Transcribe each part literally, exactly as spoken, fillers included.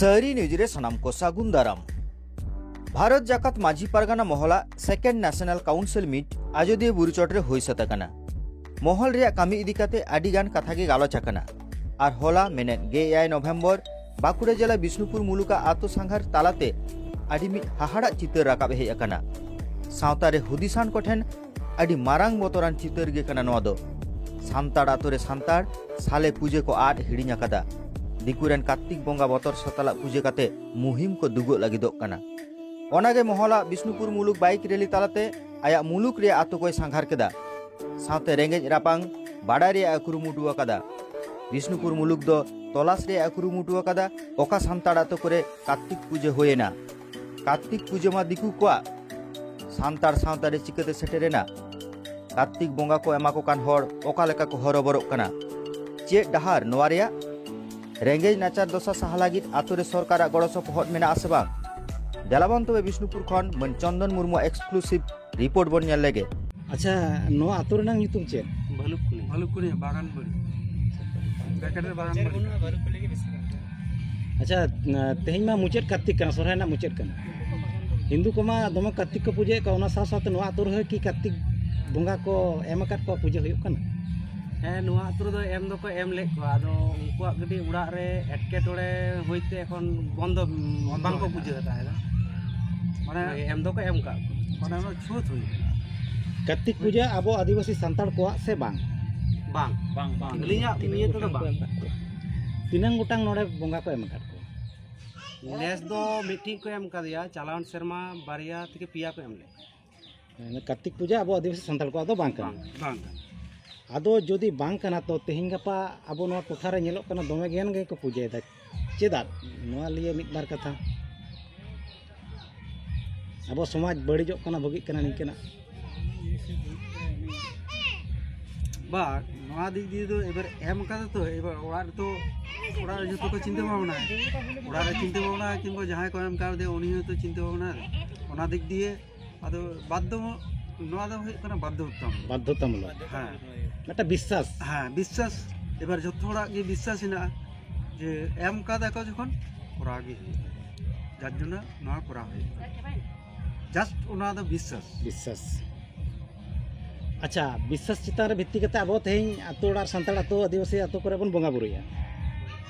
ᱛᱟᱹᱨᱤ ᱱᱤᱭᱩᱡᱽ ᱨᱮ ᱥᱟᱱᱟᱢ ᱠᱚ ᱥᱟᱹᱜᱩᱱ ᱫᱟᱨᱟᱢ᱾ Bharat Jakat Majhi Pargana ᱢᱚᱦᱚᱞᱟᱜ second national council Meet ᱟᱡᱚᱫᱤᱭᱟᱹ ᱵᱩᱨᱩ ᱪᱚᱴ ᱨᱮ ᱦᱩᱭ ᱥᱟᱹᱛ ᱟᱠᱟᱱᱟ᱾ ᱢᱚᱦᱚᱞ ᱨᱮᱭᱟᱜ ᱠᱟᱹᱢᱤ ᱤᱫᱤ ᱠᱟᱛᱮ ᱟᱹᱰᱤ ᱜᱟᱱ ᱠᱟᱛᱷᱟ ᱜᱮ ᱜᱟᱞᱚᱪ ᱟᱠᱟᱱᱟ᱾ ᱟᱨ ᱦᱚᱞᱟ ᱢᱮᱱᱮᱫ ᱜᱮᱞ ᱮᱭᱟᱭ ᱱᱚᱵᱷᱮᱢᱵᱚᱨ ᱵᱟᱸᱠᱩᱲᱟ ᱡᱮᱞᱟ ᱵᱤᱥᱱᱩᱯᱩᱨ ᱢᱩᱞᱩᱠᱟᱜ ᱟᱛᱳ ᱥᱟᱸᱜᱷᱟᱨ ᱛᱟᱞᱟᱛᱮ ᱟᱹᱰᱤ ᱢᱤᱫ ᱦᱟᱦᱟᱲᱟᱜ ᱪᱤᱛᱟᱹᱨ ᱨᱟᱠᱟᱵ ᱦᱮᱡ ᱟᱠᱟᱱᱟ᱾ ᱥᱟᱶᱛᱟ ᱨᱮ ᱦᱩᱫᱤᱥᱟᱱ ᱠᱚᱴᱷᱮᱱ ᱟᱹᱰᱤ ᱢᱟᱨᱟᱝ ᱵᱚᱛᱚᱨᱟᱱ ᱪᱤᱛᱟᱹᱨ ᱜᱮ ᱠᱟᱱᱟ ᱱᱚᱣᱟ ᱫᱚ᱾ ᱥᱟᱱᱛᱟᱲ ᱟᱛᱳ ᱨᱮ ᱥᱟᱱᱛᱟᱲ ᱥᱟᱞᱮ ᱯᱩᱡᱟᱹ ᱠᱚ ᱟᱫ ᱦᱤᱲᱤᱧ ᱟᱠᱟᱫᱟ᱾ ᱫᱤᱠᱩ ᱨᱮᱱ ᱠᱟᱨᱛᱤᱠ ᱵᱚᱸᱜᱟ ᱵᱚᱛᱚᱨ ᱥᱟᱛᱟᱞᱟᱜ ᱯᱩᱡᱟᱹ ᱠᱟᱛᱮ ᱢᱩᱦᱤᱢ ᱠᱚ ᱫᱩᱜᱚᱜ ᱞᱟᱹᱜᱤᱫᱚᱜ ᱠᱟᱱᱟ᱾ ᱚᱱᱟᱜᱮ ᱢᱚᱦᱚᱞᱟᱜ ᱵᱤᱥᱱᱩᱯᱩᱨ ᱢᱩᱞᱩᱠ ᱵᱟᱭᱤᱠ ᱨᱮᱞᱤ ᱛᱟᱞᱟᱛᱮ ᱟᱭᱟᱜ ᱢᱩᱞᱩᱠ ᱨᱮᱭᱟᱜ ᱟᱛᱳ ᱠᱚᱭ ᱥᱟᱸᱜᱷᱟᱨ ᱠᱮᱫᱟ᱾ ᱥᱟᱶᱛᱮ ᱨᱮᱸᱜᱮᱡ ᱨᱟᱯᱟᱝ ᱵᱟᱰᱟᱭ ᱨᱮᱭᱟᱜ ᱮ ᱠᱩᱨᱩᱢᱩᱴᱩ ᱟᱠᱟᱫᱟ᱾ ᱵᱤᱥᱱᱩᱯᱩᱨ ᱢᱩᱞᱩᱠ ᱫᱚ ᱛᱚᱞᱟᱥ ᱨᱮᱭᱟᱜ ᱮ ᱠᱩᱨᱩᱢᱩᱴᱩ ᱟᱠᱟᱫᱟ, ᱚᱠᱟ ᱥᱟᱱᱛᱟᱲ ᱟᱛᱳ ᱠᱚᱨᱮ ᱠᱟᱨᱛᱤᱠ ᱯᱩᱡᱟᱹ ᱦᱩᱭᱮᱱᱟ᱾ ᱠᱟᱨᱛᱤᱠ ᱯᱩᱡᱟᱹ ᱢᱟ ᱫᱤᱠᱩ ᱠᱚᱣᱟᱜ, ᱥᱟᱱᱛᱟᱲ ᱥᱟᱶᱛᱟ ᱨᱮ ᱪᱤᱠᱟᱹᱛᱮ ᱥᱮᱴᱮᱨᱮᱱᱟ? ᱠᱟᱨᱛᱤᱠ ᱵᱚᱸᱜᱟ ᱠᱚ ᱮᱢᱟ ᱠᱚ ᱠᱟᱱ ᱦᱚᱲ ᱚᱠᱟ ᱞᱮᱠᱟ ᱠᱚ ᱦᱚᱨᱚᱵᱚᱨᱚᱜ ᱠᱟᱱᱟ? ᱪᱮᱫ ᱰᱟᱦᱟᱨ ᱱᱚᱣᱟ ᱨᱮᱭᱟᱜ? ᱨᱮᱸᱜᱮᱡ ᱱᱟᱪᱟᱨ ᱫᱚᱥᱟ ᱥᱟᱦᱟ ᱞᱟᱹᱜᱤᱫ ᱟᱛᱳ ᱨᱮ ᱥᱚᱨᱠᱟᱨᱟᱜ ᱜᱚᱲᱚ ᱥᱚᱯᱚᱦᱚᱫ ᱢᱮᱱᱟᱜ ᱟᱥᱮ ᱵᱟᱝ? ᱫᱮᱞᱟᱵᱚᱱ ᱛᱚᱵᱮ ᱵᱤᱥᱱᱩᱯᱩᱨ ᱠᱷᱚᱱ ᱢᱟᱹᱱ ᱪᱚᱱᱫᱚᱱ ᱢᱩᱨᱢᱩ ᱮᱠᱥᱠᱞᱩᱥᱤᱵᱷ ᱨᱤᱯᱳᱨᱴ ᱵᱚᱱ ᱧᱮᱞ ᱞᱮᱜᱮ᱾ ᱟᱪᱪᱷᱟ, ᱱᱚᱣᱟ ᱟᱛᱳ ᱨᱮᱱᱟᱜ ᱧᱩᱛᱩᱢ ᱪᱮᱫ? ᱵᱷᱟᱞᱩᱠ ᱠᱩᱱᱤ᱾ ᱵᱷᱟᱞᱩᱠ ᱠᱩᱱᱤ, ᱵᱟᱜᱟᱱ ᱵᱟᱲᱤ᱾ ᱵᱮᱠᱮᱴ ᱨᱮ ᱵᱟᱜᱟᱱ ᱵᱟᱲᱤ᱾ ᱟᱪᱪᱷᱟ, ᱛᱮᱦᱮᱧ ᱢᱟ ᱢᱩᱪᱟᱹᱫ ᱠᱟᱨᱛᱤᱠ ᱠᱟᱱᱟ, ᱥᱚᱨᱦᱟᱭ ᱨᱮᱱᱟᱜ ᱢᱩᱪᱟᱹᱫ ᱠᱟᱱᱟ᱾ ᱦᱤᱱᱫᱩ ᱠᱚᱢᱟ ᱫᱚᱢᱮ ᱠᱟᱨᱛᱤᱠ ᱠᱚ ᱯᱩᱡᱟᱹᱭᱮᱫ ᱠᱚᱣᱟ, ᱚᱱᱟ ᱥᱟᱶ ᱥᱟᱶᱛᱮ ᱱᱚᱣᱟ ᱟᱛᱳ ᱨᱮᱦᱚᱸ ᱠᱤ ᱠᱟᱨᱛᱤᱠ ᱵᱚᱸᱜᱟ ᱠᱚ ᱮᱢ ᱟᱠᱟᱫ ᱠᱚᱣᱟ, ᱯᱩᱡᱟᱹ ᱦᱩᱭᱩᱜ ᱠᱟᱱᱟ? ᱦᱮᱸ, ᱱᱚᱣᱟ ᱟᱛᱳ ᱨᱮᱫᱚ ᱮᱢ ᱫᱚᱠᱚ ᱮᱢ ᱞᱮᱫ ᱠᱚᱣᱟ, ᱟᱫᱚ ᱩᱱᱠᱩᱣᱟᱜ ᱠᱟᱹᱴᱤᱡ ᱚᱲᱟᱜ ᱨᱮ ᱮᱴᱠᱮᱴᱚᱬᱮ ᱦᱩᱭᱛᱮ ᱮᱠᱷᱚᱱ ᱵᱚᱱᱫᱚ, ᱵᱟᱝᱠᱚ ᱯᱩᱡᱟᱹ ᱦᱟᱛᱟᱣᱮᱫᱟ᱾ ᱢᱟᱱᱮ ᱮᱢ ᱫᱚᱠᱚ ᱮᱢ ᱠᱟᱜ ᱠᱚᱣᱟ᱾ ᱢᱟᱱᱮ ᱚᱱᱟ ᱪᱷᱩᱛ ᱦᱩᱭ ᱠᱟᱱᱟ᱾ ᱠᱟᱨᱛᱤᱠ ᱯᱩᱡᱟᱹ ᱟᱵᱚ ᱟᱹᱫᱤᱵᱟᱹᱥᱤ ᱥᱟᱱᱛᱟᱲ ᱠᱚᱣᱟᱜ ᱥᱮ ᱵᱟᱝ? ᱵᱟᱝ, ᱵᱟᱝ, ᱵᱟᱝ᱾ ᱟᱹᱞᱤᱧᱟᱜ ᱤᱭᱟᱹ ᱛᱮᱫᱚ ᱵᱟᱝ᱾ ᱛᱤᱱᱟᱹᱝ ᱜᱚᱴᱟᱝ ᱱᱚᱰᱮ ᱵᱚᱸᱜᱟ ᱠᱚ ᱮᱢ ᱟᱠᱟᱫ ᱠᱚᱣᱟ? ᱱᱮᱥ ᱫᱚ ᱢᱤᱫᱴᱤᱡ ᱠᱚ ᱮᱢ ᱠᱟᱫᱮᱭᱟ, ᱪᱟᱞᱟᱣᱮᱱ ᱥᱮᱨᱢᱟ ᱵᱟᱨᱭᱟ ᱛᱷᱮᱠᱮ ᱯᱮᱭᱟ ᱠᱚ ᱮᱢ ᱞᱮᱫ᱾ ᱠᱟᱨᱛᱤᱠ ᱯᱩᱡᱟᱹ ᱟᱵᱚ ᱟᱹᱫᱤᱵᱟᱹᱥᱤ ᱥᱟᱱᱛᱟᱲ ᱠᱚᱣᱟᱜ ᱫᱚ ᱵᱟᱝ ᱠᱟᱱᱟ᱾ ᱵᱟᱝ, ᱵᱟᱝ ᱠᱟᱱᱟ᱾ ᱟᱫᱚ ᱡᱩᱫᱤ ᱵᱟᱝ ᱠᱟᱱᱟ, ᱛᱚ ᱛᱮᱦᱮᱧ ᱜᱟᱯᱟ ᱟᱵᱚ ᱱᱚᱣᱟ ᱴᱚᱴᱷᱟ ᱨᱮ ᱧᱮᱞᱚᱜ ᱠᱟᱱᱟ, ᱫᱚᱢᱮ ᱜᱟᱱ ᱜᱮᱠᱚ ᱯᱩᱡᱟᱹᱭᱮᱫᱟ᱾ ᱪᱮᱫᱟᱜ? ᱱᱚᱣᱟ ᱞᱤᱭᱮ ᱢᱤᱫ ᱵᱟᱨ ᱠᱟᱛᱷᱟ᱾ ᱟᱵᱚ ᱥᱚᱢᱟᱡᱽ ᱵᱟᱹᱲᱤᱡᱚᱜ ᱠᱟᱱᱟ, ᱵᱷᱟᱹᱜᱤᱜ ᱠᱟᱱᱟ ᱱᱤᱝᱠᱟᱹᱱᱟᱜ᱾ ᱵᱟ, ᱱᱚᱣᱟ ᱫᱤᱠ ᱫᱤᱭᱮ ᱫᱚ ᱮᱵᱟᱨ ᱮᱢ ᱠᱟᱫᱟ ᱛᱚ, ᱮᱵᱟᱨ ᱚᱲᱟᱜ ᱨᱮᱛᱚ, ᱚᱲᱟᱜ ᱨᱮ ᱡᱚᱛᱚ ᱠᱚ ᱪᱤᱱᱛᱟᱹ ᱵᱷᱟᱵᱽᱱᱟᱭᱟ᱾ ᱚᱲᱟᱜ ᱨᱮ ᱪᱤᱱᱛᱟᱹ ᱵᱷᱟᱵᱽᱱᱟ, ᱠᱤᱝᱵᱟ ᱡᱟᱦᱟᱸᱭ ᱠᱚ ᱮᱢ ᱠᱟᱣᱫᱮᱭᱟ ᱩᱱᱤ ᱦᱚᱸᱛᱚ ᱪᱤᱱᱛᱟᱹ ᱵᱷᱟᱵᱽᱱᱟ᱾ ᱟᱫᱚ ᱵᱟᱫᱽᱫᱷᱚ, ᱱᱚᱣᱟ ᱫᱚ ᱦᱩᱭᱩᱜ ᱠᱟᱱᱟ ᱵᱟᱫᱽᱫᱷᱚᱛᱟᱢᱩᱞᱚᱠ᱾ ᱵᱟᱫᱽᱫᱷᱚᱛᱟᱢᱩᱞᱚᱠ᱾ ᱦᱮᱸ᱾ ᱢᱤᱫᱴᱟᱝ ᱵᱤᱥᱥᱟᱥ᱾ ᱦᱮᱸ, ᱵᱤᱥᱥᱟᱥ᱾ ᱮᱵᱟᱨ ᱡᱚᱛᱚ ᱦᱚᱲᱟᱜ ᱜᱮ ᱵᱤᱥᱥᱟᱥ ᱦᱮᱱᱟᱜᱼᱟ ᱡᱮ ᱮᱢ ᱠᱟᱫᱟ ᱠᱚ ᱡᱚᱠᱷᱚᱱ, ᱠᱚᱨᱟᱣ ᱜᱮ ᱦᱩᱭᱩᱜᱼᱟ᱾ ᱡᱟᱨ ᱡᱚᱱᱱᱚ ᱱᱚᱣᱟ ᱠᱚᱨᱟᱣ ᱦᱩᱭᱩᱜᱼᱟ᱾ ᱡᱟᱥᱴ ᱚᱱᱟ ᱫᱚ ᱵᱤᱥᱥᱟᱥ᱾ ᱵᱤᱥᱥᱟᱥ᱾ ᱟᱪᱪᱷᱟ, ᱵᱤᱥᱥᱟᱥ ᱪᱮᱛᱟᱱ ᱨᱮ ᱵᱷᱤᱛᱛᱤ ᱠᱟᱛᱮ ᱟᱵᱚ ᱛᱮᱦᱮᱧ ᱟᱛᱳ ᱚᱲᱟᱜ, ᱥᱟᱱᱛᱟᱲ ᱟᱛᱳ, ᱟᱹᱫᱤᱵᱟᱹᱥᱤ ᱟᱛᱳ ᱠᱚᱨᱮ ᱵᱚᱱ ᱵᱚᱸᱜᱟ ᱵᱩᱨᱩᱭᱟ,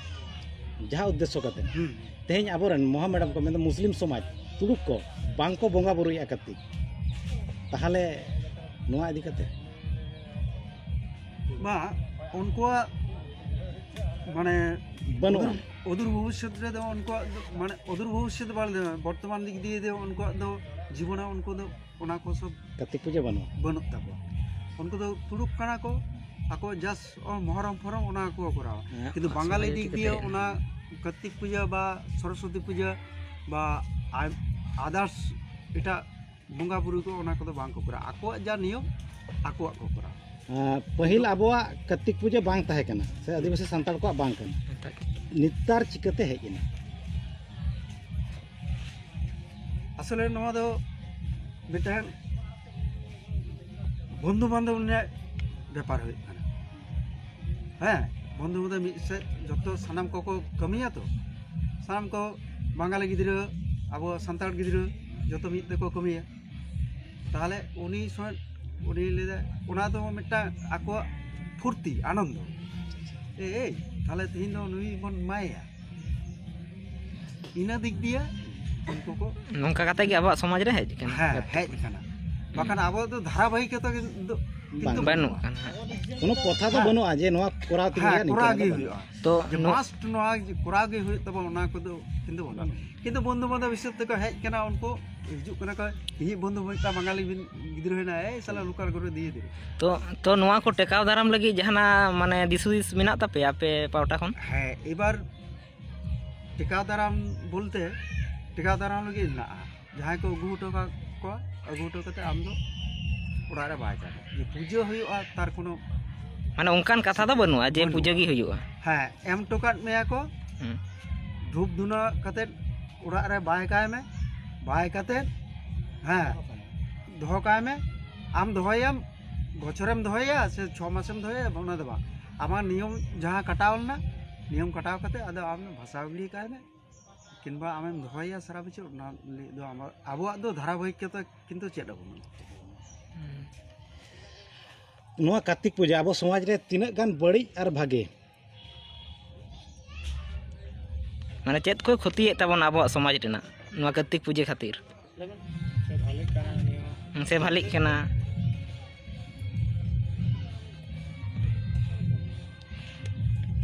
ᱡᱟᱦᱟᱸ ᱩᱫᱽᱫᱮᱥᱥᱚ ᱠᱟᱛᱮ᱾ ᱦᱩᱸ᱾ ᱛᱮᱦᱮᱧ ᱟᱵᱚᱨᱮᱱ ᱢᱚᱦᱟ ᱢᱮᱰᱟᱢ ᱠᱚ, ᱢᱮᱱᱫᱚ ᱢᱩᱥᱞᱤᱢ ᱥᱚᱢᱟᱡᱽ, ᱛᱩᱲᱩᱠ ᱠᱚ ᱵᱟᱝ ᱠᱚ ᱵᱚᱸᱜᱟ ᱵᱩᱨᱩᱭᱮᱫᱼᱟ ᱠᱟᱨᱛᱤᱠ, ᱛᱟᱦᱚᱞᱮ ᱱᱚᱣᱟ ᱤᱫᱤ ᱠᱟᱛᱮ? ᱵᱟ, ᱩᱱᱠᱩᱣᱟᱜ ᱢᱟᱱᱮ ᱵᱟᱹᱱᱩᱜᱼᱟ᱾ ᱚᱫᱩᱨ, ᱚᱫᱩᱨ ᱵᱷᱚᱵᱤᱥᱥᱚᱛ ᱨᱮᱫᱚ ᱩᱱᱠᱩᱣᱟᱜ ᱫᱚ, ᱢᱟᱱᱮ ᱚᱫᱩᱨ ᱵᱷᱚᱵᱤᱥᱥᱚᱛ ᱵᱟᱝ, ᱵᱚᱨᱛᱚᱢᱟᱱ ᱫᱤᱠ ᱫᱤᱭᱮ ᱫᱚ ᱩᱱᱠᱩᱣᱟᱜ ᱫᱚ ᱡᱤᱵᱚᱱᱟ, ᱩᱱᱠᱩ ᱫᱚ ᱚᱱᱟ ᱠᱚ ᱥᱚᱵ ᱠᱟᱨᱛᱤᱠ ᱯᱩᱡᱟᱹ ᱵᱟᱹᱱᱩᱜᱼᱟ᱾ ᱵᱟᱹᱱᱩᱜ ᱛᱟᱠᱚᱣᱟ᱾ ᱩᱱᱠᱩ ᱫᱚ ᱛᱩᱲᱩᱠ ᱠᱟᱱᱟ ᱠᱚ, ᱟᱠᱚ ᱡᱟᱥ ᱢᱚᱦᱚᱨᱚᱢ ᱯᱷᱚᱨᱚᱢ ᱚᱱᱟ ᱠᱚ ᱠᱚᱨᱟᱣᱟ᱾ ᱦᱮᱸ, ᱠᱤᱱᱛᱩ ᱵᱟᱝᱜᱟᱞᱤ ᱥᱚᱨᱦᱟᱭ ᱫᱤᱠ ᱪᱤᱠᱟᱹᱛᱮ ᱫᱤᱭᱮ ᱦᱮᱡ ᱮᱱᱟ? ᱚᱱᱟ ᱠᱟᱨᱛᱤᱠ ᱯᱩᱡᱟᱹ ᱵᱟ ᱥᱚᱨᱚᱥᱚᱛᱤ ᱯᱩᱡᱟᱹ ᱵᱟ ᱟᱫᱟᱨᱥ ᱮᱴᱟᱜ ᱵᱚᱸᱜᱟ ᱵᱩᱨᱩ ᱠᱚ ᱚᱱᱟ ᱠᱚᱫᱚ ᱵᱟᱝ ᱠᱚ ᱠᱚᱨᱟᱣᱟ᱾ ᱟᱠᱚᱣᱟᱜ ᱡᱟ ᱱᱤᱭᱚᱢ, ᱟᱠᱚᱣᱟᱜ ᱠᱚ ᱠᱚᱨᱟᱣᱟ᱾ ᱟᱸ, ᱯᱟᱹᱦᱤᱞ ᱟᱵᱚᱣᱟᱜ ᱠᱟᱨᱛᱤᱠ ᱯᱩᱡᱟᱹ ᱵᱟᱝ ᱛᱟᱦᱮᱸ ᱠᱟᱱᱟ, ᱥᱮ ᱟᱹᱫᱤᱵᱟᱹᱥᱤ ᱥᱟᱱᱛᱟᱲ ᱠᱚᱣᱟᱜ ᱵᱟᱝ ᱠᱟᱱᱟ᱾ ᱱᱮᱛᱟᱨ ᱪᱤᱠᱟᱹᱛᱮ ᱦᱮᱡ ᱮᱱᱟ? ᱟᱥᱚᱞᱮ ᱱᱚᱣᱟ ᱫᱚ ᱢᱤᱫᱴᱟᱝ ᱵᱚᱱᱫᱷᱩ ᱵᱟᱱᱫᱷᱚᱵ ᱨᱮᱱᱟᱜ ᱵᱮᱯᱟᱨ ᱦᱩᱭᱩᱜ ᱠᱟᱱᱟ᱾ ᱦᱮᱸ, ᱵᱚᱱᱫᱷᱩ ᱵᱟᱱᱫᱷᱚᱵ ᱢᱤᱫ ᱥᱮᱫ ᱡᱚᱛᱚ ᱥᱟᱱᱟᱢ ᱠᱚᱠᱚ ᱠᱟᱹᱢᱤᱭᱟ ᱛᱚ, ᱥᱟᱱᱟᱢ ᱠᱚ ᱵᱟᱝᱜᱟᱞᱤ ᱜᱤᱫᱽᱨᱟᱹ, ᱟᱵᱚ ᱥᱟᱱᱛᱟᱲ ᱜᱤᱫᱽᱨᱟᱹ ᱡᱚᱛᱚ ᱢᱤᱫ ᱛᱮᱠᱚ ᱠᱟᱹᱢᱤᱭᱟ᱾ ᱛᱟᱦᱚᱞᱮ ᱩᱱᱤ ᱥᱚᱸᱜᱮ ᱩᱱᱤ ᱞᱟᱹᱭᱫᱟ, ᱚᱱᱟ ᱫᱚ ᱢᱤᱫᱴᱟᱝ ᱟᱠᱚᱣᱟᱜ ᱯᱷᱩᱨᱛᱤ, ᱟᱱᱚᱱᱫᱚ᱾ ᱮ, ᱮᱭ, ᱛᱟᱦᱚᱞᱮ ᱛᱮᱦᱮᱧ ᱫᱚ ᱱᱩᱭ ᱵᱚᱱ ᱮᱢᱟᱭᱟ᱾ ᱤᱱᱟᱹ ᱫᱤᱠ ᱫᱤᱭᱮ ᱩᱱᱠᱩ ᱠᱚ ᱱᱚᱝᱠᱟ ᱠᱟᱛᱮ ᱜᱮ ᱟᱵᱚᱣᱟᱜ ᱥᱚᱢᱟᱡᱽ ᱨᱮ ᱦᱮᱡ ᱟᱠᱟᱱᱟ᱾ ᱦᱮᱸ, ᱦᱮᱡ ᱟᱠᱟᱱᱟ᱾ ᱵᱟᱠᱷᱟᱱ ᱟᱵᱚ ᱫᱚ ᱫᱷᱟᱨᱟᱵᱟᱦᱤᱠᱚᱛᱟ ᱫᱚ ᱠᱤᱱᱛᱩ ᱵᱟᱝ᱾ ᱵᱟᱹᱱᱩᱜ ᱟᱠᱟᱱᱟ᱾ ᱠᱳᱱᱳ ᱯᱨᱚᱛᱷᱟ ᱫᱚ ᱦᱮᱸ᱾ ᱵᱟᱹᱱᱩᱜᱼᱟ ᱡᱮ ᱱᱚᱣᱟ ᱠᱚᱨᱟᱣ ᱛᱮᱜᱮ ᱦᱮᱸ, ᱱᱤᱝᱠᱟᱹ ᱠᱚᱨᱟᱣ ᱫᱚ ᱜᱮ ᱵᱟᱹᱱᱩᱜᱼᱟ᱾ ᱦᱩᱭᱩᱜᱼᱟ᱾ ᱛᱚ ᱡᱮ ᱱᱚ- must ᱱᱚᱣᱟ ᱡᱮ ᱠᱚᱨᱟᱣ ᱜᱮ ᱦᱩᱭᱩᱜ ᱛᱟᱵᱚᱱᱟ, ᱚᱱᱟ ᱠᱚᱫᱚ ᱠᱤᱱᱛᱩ ᱵᱟᱹᱱᱩᱜᱼᱟ᱾ ᱠᱤᱱᱛᱩ ᱵᱚᱱᱫᱷᱩ ᱵᱟᱱᱫᱷᱚᱵ ᱦᱤᱥᱟᱹᱵ ᱛᱮᱠᱚ ᱦᱮᱡ ᱠᱟᱱᱟ, ᱩᱱᱠᱩ ᱦᱤᱡᱩᱜ ᱠᱟᱱᱟ ᱠᱚ, ᱤᱧᱤᱡ ᱵᱚᱱᱫᱷᱩ ᱢᱤᱫᱴᱟᱝ ᱵᱟᱝᱜᱟᱞᱤ ᱵᱤᱱ-, ᱜᱤᱫᱽᱨᱟᱹ ᱦᱮᱱᱟᱭᱟ, "ᱮᱭ ᱥᱟᱞᱟ ᱞᱳᱠᱟᱞ ᱠᱚᱨᱮ ᱫᱤᱭᱮ ᱫᱮ᱾" ᱛᱚ, ᱛᱚ ᱱᱚᱣᱟ ᱠᱚ ᱴᱮᱠᱟᱣ ᱫᱟᱨᱟᱢ ᱞᱟᱹᱜᱤᱫ ᱡᱟᱦᱟᱱᱟᱜ ᱢᱟᱱᱮ ᱫᱤᱥ ᱦᱩᱫᱤᱥ ᱢᱮᱱᱟᱜ ᱛᱟᱯᱮᱭᱟ ᱟᱯᱮ ᱯᱟᱦᱴᱟ ᱠᱷᱚᱱ? ᱦᱮᱸ, ᱮᱵᱟᱨ ᱴᱮᱠᱟᱣ ᱫᱟᱨᱟᱢ ᱵᱚᱞᱛᱮ, ᱴᱮᱠᱟᱣ ᱫᱟᱨᱟᱢ ᱞᱟᱹᱜᱤᱫ ᱢᱮᱱᱟᱜᱼᱟ, ᱡᱟᱦᱟᱸᱭ ᱠᱚ ᱟᱹᱜᱩ ᱦᱚᱴᱚ ᱠᱟᱜ ᱠᱚᱣᱟ, ᱟᱹᱜᱩ ᱦᱚᱴᱚ ᱠᱟᱛᱮ ᱟᱢ ᱫᱚ ᱚᱲᱟᱜ ᱨᱮ ᱵᱟᱭ ᱪᱟᱞᱟᱜᱼᱟ᱾ ᱡᱮ ᱯᱩᱡᱟᱹ ᱦᱩᱭᱩᱜᱼᱟ, ᱛᱟᱨ ᱠᱳᱱᱳ ᱢᱟᱱᱮ ᱚᱱᱠᱟᱱ ᱠᱟᱛᱷᱟ ᱫᱚ ᱵᱟᱹᱱᱩᱜᱼᱟ ᱡᱮ ᱵᱟᱹᱱᱩᱜᱼᱟ᱾ ᱯᱩᱡᱟᱹ ᱜᱮ ᱦᱩᱭᱩᱜᱼᱟ᱾ ᱦᱮᱸ, ᱮᱢ ᱦᱚᱴᱚ ᱠᱟᱫ ᱢᱮᱭᱟ ᱠᱚ, ᱦᱩᱸ᱾ ᱫᱷᱩᱯ ᱫᱷᱩᱱᱟᱹ ᱠᱟᱛᱮ ᱚᱲᱟᱜ ᱨᱮ ᱵᱟᱭ ᱠᱟᱭ ᱢᱮ, ᱵᱟᱭ ᱠᱟᱛᱮ, ᱦᱮᱸ, ᱫᱚᱦᱚ ᱠᱟᱭ ᱢᱮ᱾ ᱟᱢ ᱫᱚᱦᱚᱭᱟᱢ, ᱵᱚᱪᱷᱚᱨᱮᱢ ᱫᱚᱦᱚᱭᱟ ᱥᱮ ᱪᱷᱚ ᱢᱟᱥᱮᱢ ᱫᱚᱦᱚᱭᱟ, ᱚᱱᱟ ᱫᱚ ᱵᱟᱝ᱾ ᱟᱢᱟᱜ ᱱᱤᱭᱚᱢ ᱡᱟᱦᱟᱸ ᱠᱟᱴᱟᱣ ᱞᱮᱱᱟ, ᱱᱤᱭᱚᱢ ᱠᱟᱴᱟᱣ ᱠᱟᱛᱮ ᱟᱫᱚ ᱟᱢ ᱵᱷᱟᱥᱟᱣ ᱜᱤᱰᱤ ᱠᱟᱭ ᱢᱮ᱾ ᱠᱤᱝᱵᱟ ᱟᱢᱮᱢ ᱫᱚᱦᱚᱭᱟ ᱥᱟᱨᱟ ᱵᱚᱪᱷᱚᱨ, ᱚᱱᱟ ᱞᱟᱹᱜᱤᱫ ᱫᱚ ᱟᱢᱟᱜ, ᱟᱵᱚᱣᱟᱜ ᱫᱚ ᱫᱷᱟᱨᱟᱵᱟᱦᱤᱠᱚᱛᱟ ᱠᱤᱱᱛᱩ ᱪᱮᱫ ᱦᱚᱸ ᱵᱟᱹᱱᱩᱜᱼᱟ᱾ ᱱᱚᱣᱟ ᱠᱟᱨᱛᱤᱠ ᱯᱩᱡᱟᱹ ᱟᱵᱚ ᱥᱚᱢᱟᱡᱽ ᱨᱮ ᱛᱤᱱᱟᱹᱜ ᱜᱟᱱ ᱵᱟᱹᱲᱤᱡ ᱟᱨ ᱵᱷᱟᱜᱮ? ᱢᱟᱱᱮ ᱪᱮᱫ ᱠᱚᱭ ᱠᱷᱚᱛᱤᱭᱮᱫ ᱛᱟᱵᱚᱱᱟ ᱟᱵᱚᱣᱟᱜ ᱥᱚᱢᱟᱡᱽ ᱨᱮᱱᱟᱜ ᱱᱚᱣᱟ ᱠᱟᱨᱛᱤᱠ ᱯᱩᱡᱟᱹ ᱠᱷᱟᱹᱛᱤᱨ? ᱥᱮ ᱵᱷᱟᱞᱤᱜ ᱠᱟᱱᱟ?